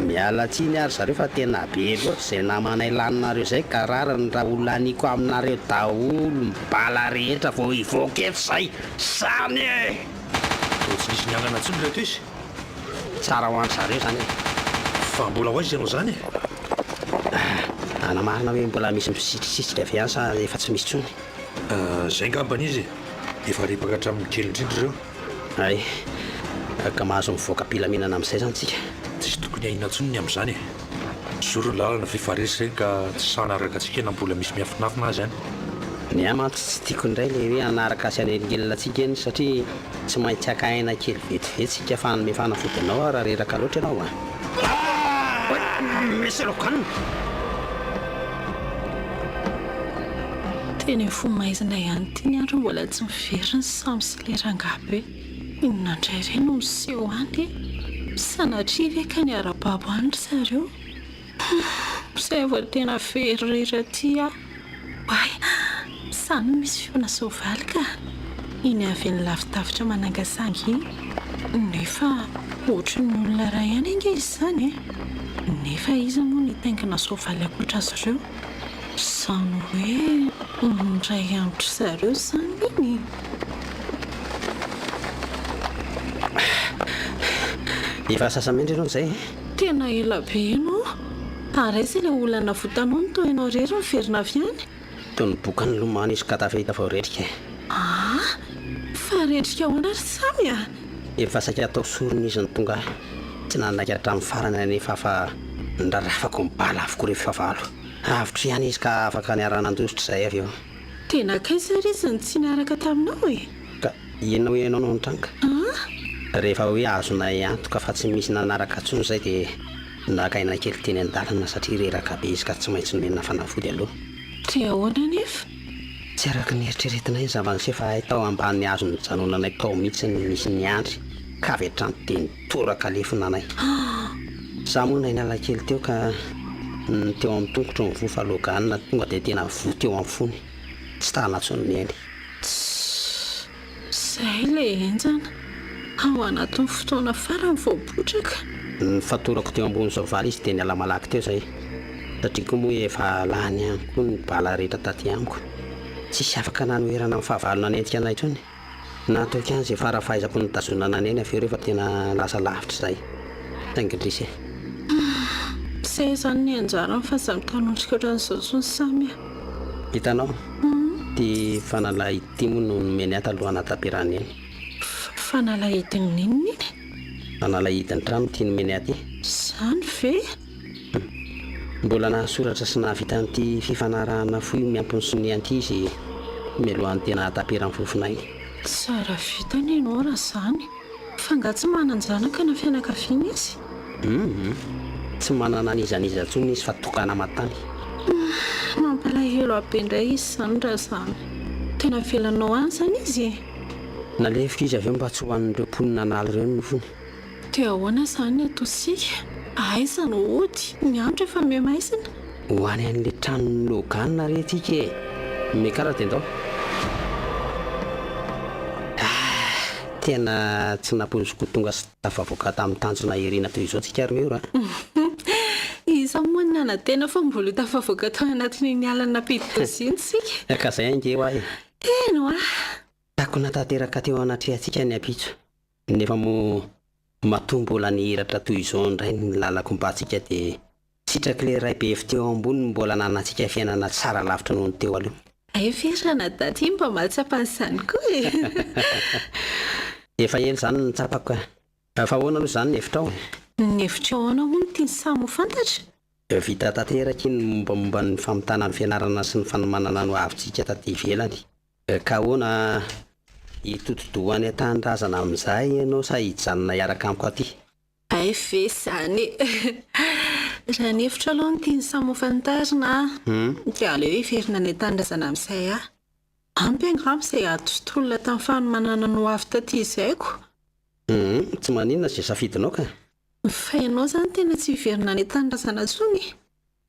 [SPEAKER 1] Miala tsiny ary zareo fa tena be loatra izay namanay laninareo izay ka rariny raha ho laniko aminareo daholo ny bala rehetra vao hivoaka eto izay zany e!
[SPEAKER 4] Toa tsy nisy niangana intsony ireto izy.
[SPEAKER 1] Tsara ho an-dry zareo izany e!
[SPEAKER 4] Fa mbola ho aiza ianao izany e?
[SPEAKER 1] Hanamarina hoe mbola misy misitrisitrika ve any sa efa tsy misy intsony?
[SPEAKER 4] Izay angambany izy e! Efa ripaka hatramin'ny kely indrindra ireo.
[SPEAKER 1] Hay, ka mahazo mivoaka am-pilaminana amin'izay izany tsika.
[SPEAKER 4] Tsisy tokony ahiana intsony ny amin'izany e! Zoro ny lalana f'efa resy ireny ka tsy sahy hanaraka antsika na mbola misy miafinafina aza any.
[SPEAKER 1] Ny ahy mantsy tsy tiako indray ilay hoe hanaraka sy hanelingelina antsika eny satria tsy maintsy haka aina kely vetivety isika fa hanome fanafody anao aho raha reraka loatra ianao a! Oay! Misy Logan!
[SPEAKER 2] Tena efa maizina ihany ity ny andro mbola tsy miverina samy sy le rangahy be. Inona indray re no miseho any e? Sanatria ve ka niara-babo any ry zareo? Humm, izay vao tena very rera aty aho. Oay, izany no misy feona soavaly ka! Iny avy eny lavidavitra manangasanga iny. Nefa ohatry ny olona iray ihany ange izy izany e! Nefa iza moa no hitaingina soavaly ankoatra azy ireo? Izany hoe miray amin-dry zareo izany iny e!
[SPEAKER 1] Efa sasa-mendry ianao izay e?
[SPEAKER 2] Tena ela be ianao. Ary aiza ilay olona navotanao no toa ianao irery niverina avy any?
[SPEAKER 1] Toy ny boka nilomano izy ka tafita vao rendrika e!
[SPEAKER 2] Ah! Fa rendrika ahoana ry Samy a?
[SPEAKER 1] Efa saika hatao sorona izy no tonga ahy. Tsy nanaiky hatramin'ny farany anefa aho fa nirarafako ny bala avokoa ireo fahavalo. Avotra ihany izy ka afaka niara-nandositra izahay avy eo.
[SPEAKER 2] Dia nankaiza ary izy no tsy niaraka taminao e?
[SPEAKER 1] Ka inona hoy ianao no nitranga?
[SPEAKER 2] Ah!
[SPEAKER 1] Rehefa hoe azonay antoka fa tsy misy nanaraka intsony izay dia naka aina kely teny an-dalana satria reraka be izy ka tsy maintsy nomena fanafody aloha.
[SPEAKER 2] Dia ahoana anefa?
[SPEAKER 1] Tsy araka ny eritreretinay ny zava-niseho fa hay tao ambany hazo nijanonanay tao mihitsy no nisy niandry ka avy hatrany dia nitoraka lefona anay. Izaho moa nainala kely teo ka ny teo amin'ny tongotro no voa fa Logan tonga dia tena voa teo amin'ny fony. Tsy tana intsony ny ainy.
[SPEAKER 2] Tssy! Izay ilay henjana. Ao anatin'ny fotoana farany vao potraka.
[SPEAKER 1] Nifatorako teo ambony soavaly izy dia niala malaky teo izay. Satria koa moa efa lany ihany koa ny bala rehetra taty amiko. Tsisy afaka nanoherana ny fahavalo nanenjika anay intsony. Nataoko ihany izay fara fahaizako nitazonana an'i Neny avy eo rehefa tena lasa lavitra izahay. Saingy indrisy e.
[SPEAKER 2] Izay izany ny anjarany fa aza mitanondrika ohatran'izao intsony Samy a.
[SPEAKER 1] Hitanao? Ity fanalahidy ity moa no nomeny ahy taloha hanatanterahana iny.
[SPEAKER 2] Fanalahidin'ny inona iny?
[SPEAKER 1] Fanalahidin'ny trano ity nomeny ahy ity.
[SPEAKER 2] Izany ve?
[SPEAKER 1] Mbola nahasoratra sy nahavita an'ity fifanarahana fohy miampy ny sonia an'ity izy mialohan'ny tena hahataperan'ny fofon'ainy.
[SPEAKER 2] Tsara vintana ianao raha izany. Fa angaha tsy manan-janaka na fianakaviana izy?
[SPEAKER 1] Hum. Tsy manana an'iza n'iza intsony izy fa tokana aman-tany.
[SPEAKER 2] Hum. Mampalahelo ahy be indray izy izany raha izany. Tena avelanao any izany izy e?
[SPEAKER 1] Nalefiko izy avy eo mba tsy ho an'ireo mponina an'ala ireo ny nofony.
[SPEAKER 2] Dia ahoana izany ny ataontsika? Aiza no hody? Ny andro efa miha-maizina.
[SPEAKER 1] Ho any an'ilay tranon'i Logan re tsika e! Miakara dia ndao. Ah! Tena tsy nampoiziko ho tonga sy tafavoaka tamin'ny tanjona irina toy izao tsika ry Miora a!
[SPEAKER 2] Iza moa no nanantena fa mbola ho tafavoaka tao anatin'iny alina nampidi-doza iny isika?
[SPEAKER 1] Ka izay ange hoa e!
[SPEAKER 2] Teny hoa!
[SPEAKER 1] Takona tanteraka teo anatrehantsika ny ampitso. Nefa moa matoa mbola nihiratra toy izao indray ny lalako mpantsika dia sitrak'ilay Ray be fitia ao ambony ny mbola ananantsika fiainana tsara lavitra noho ny teo aloha.
[SPEAKER 2] Hay ve ry ranadahy ity mba mahatsapa an'izany koa e!
[SPEAKER 1] Efa ela izany no nitsapako ka. Fa ahoana aloha izany ny hevitrao e?
[SPEAKER 2] Ny hevitro ahoana hono tian'i Samy ho fantatra?
[SPEAKER 1] Vita tanteraka iny ny mombamomba ny famitana ny fianarana sy ny fanomanana ny hoavintsika taty ivelany. Ka ahoana, hitodi-doha any an-tanindrazana amin'izay ianao sa hijanona hiaraka amiko aty?
[SPEAKER 2] Hay ve izany e! Raha ny hevitro aloha no tian'i Samy ho fantarina dia aleo hiverina any an-tanindrazana amin'izay aho. Ampy angamba izay ady sy tolona tamin'ny fanomanana ny hoavy taty izay ko!
[SPEAKER 1] Hum, tsy maninona izay safidinao ka!
[SPEAKER 2] Fa ianao izany tena tsy hiverina any an-tanindrazana intsony e?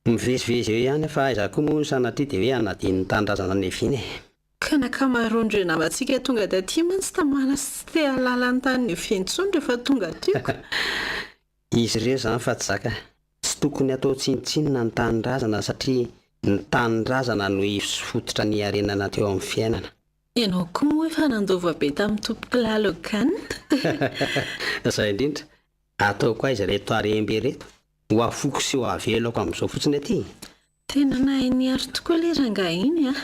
[SPEAKER 1] Mivezivezy eo ihany fa aiza koa moa sanatria dia hoe hanadino ny tanindrazana niaviana e!
[SPEAKER 2] Ka ny ankamaroan'ireo namantsika tonga taty mantsy tamana sy tsy te hahalala ny tany niaviany intsony rehefa tonga aty ko!
[SPEAKER 1] Izy ireo izany fa tsy zaka. Tsy tokony hatao tsinontsinona ny tanindrazana satria ny tanindrazana no ivo sy fototra niarenana teo amin'ny fiainana.
[SPEAKER 2] Ianao koa moa efa nandova be tamin'i Tompokolahy Logan.
[SPEAKER 1] Izay indrindra. Ataoko aiza ireto harem-be ireto? Ho afoko sy ho avelako amin'izao fotsiny aty?
[SPEAKER 2] Tena nahay niaro tokoa ilay rangahy iny an!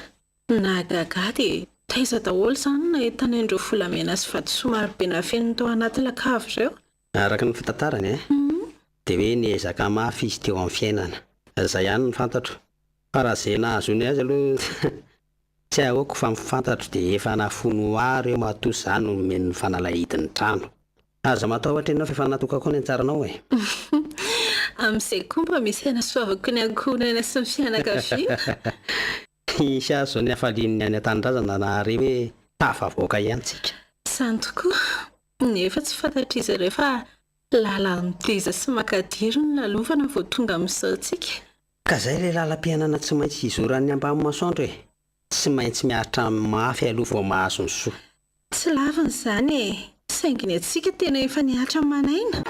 [SPEAKER 2] Nahagaga ahy dia taiza daholo izany no nahitana an'ireo volamena sy vatosoa marobe nafeniny tao anaty lakavy ireo?
[SPEAKER 1] Araka ny fitantarany an, dia hoe niezaka mafy izy teo amin'ny fiainana. Izay ihany no fantatro. Fa raha izay nahazoany azy aloha tsy ahoako fa ny fantatro dia efa nafoiny ho ahy ireo matoa izaho no nomeny ny fanalahidin'ny trano. Aza matahotra ianao fa efa natokako ny antsaranao e!
[SPEAKER 2] Amin'izay koa mba misy hanasoavako ny ankohonana sy ny fianakaviana.
[SPEAKER 1] Hisy azy izao ny hafalian'ny any an-tanindrazana nahare hoe tafavoaka ihany tsika.
[SPEAKER 2] Izany tokoa. Nefa tsy fantatr'izy ireo fa lalan-teza sy makadiry no lalovana vao tonga amin'izao tsika.
[SPEAKER 1] Ka izay ilay lalam-piainana tsy maintsy hizoran'ny ambany masoandro e! Tsy maintsy miaritra mafy aloha vao mahazo ny soa.
[SPEAKER 2] Tsy lavina izany e! Saingy ny antsika tena efa nihatra aman'aina.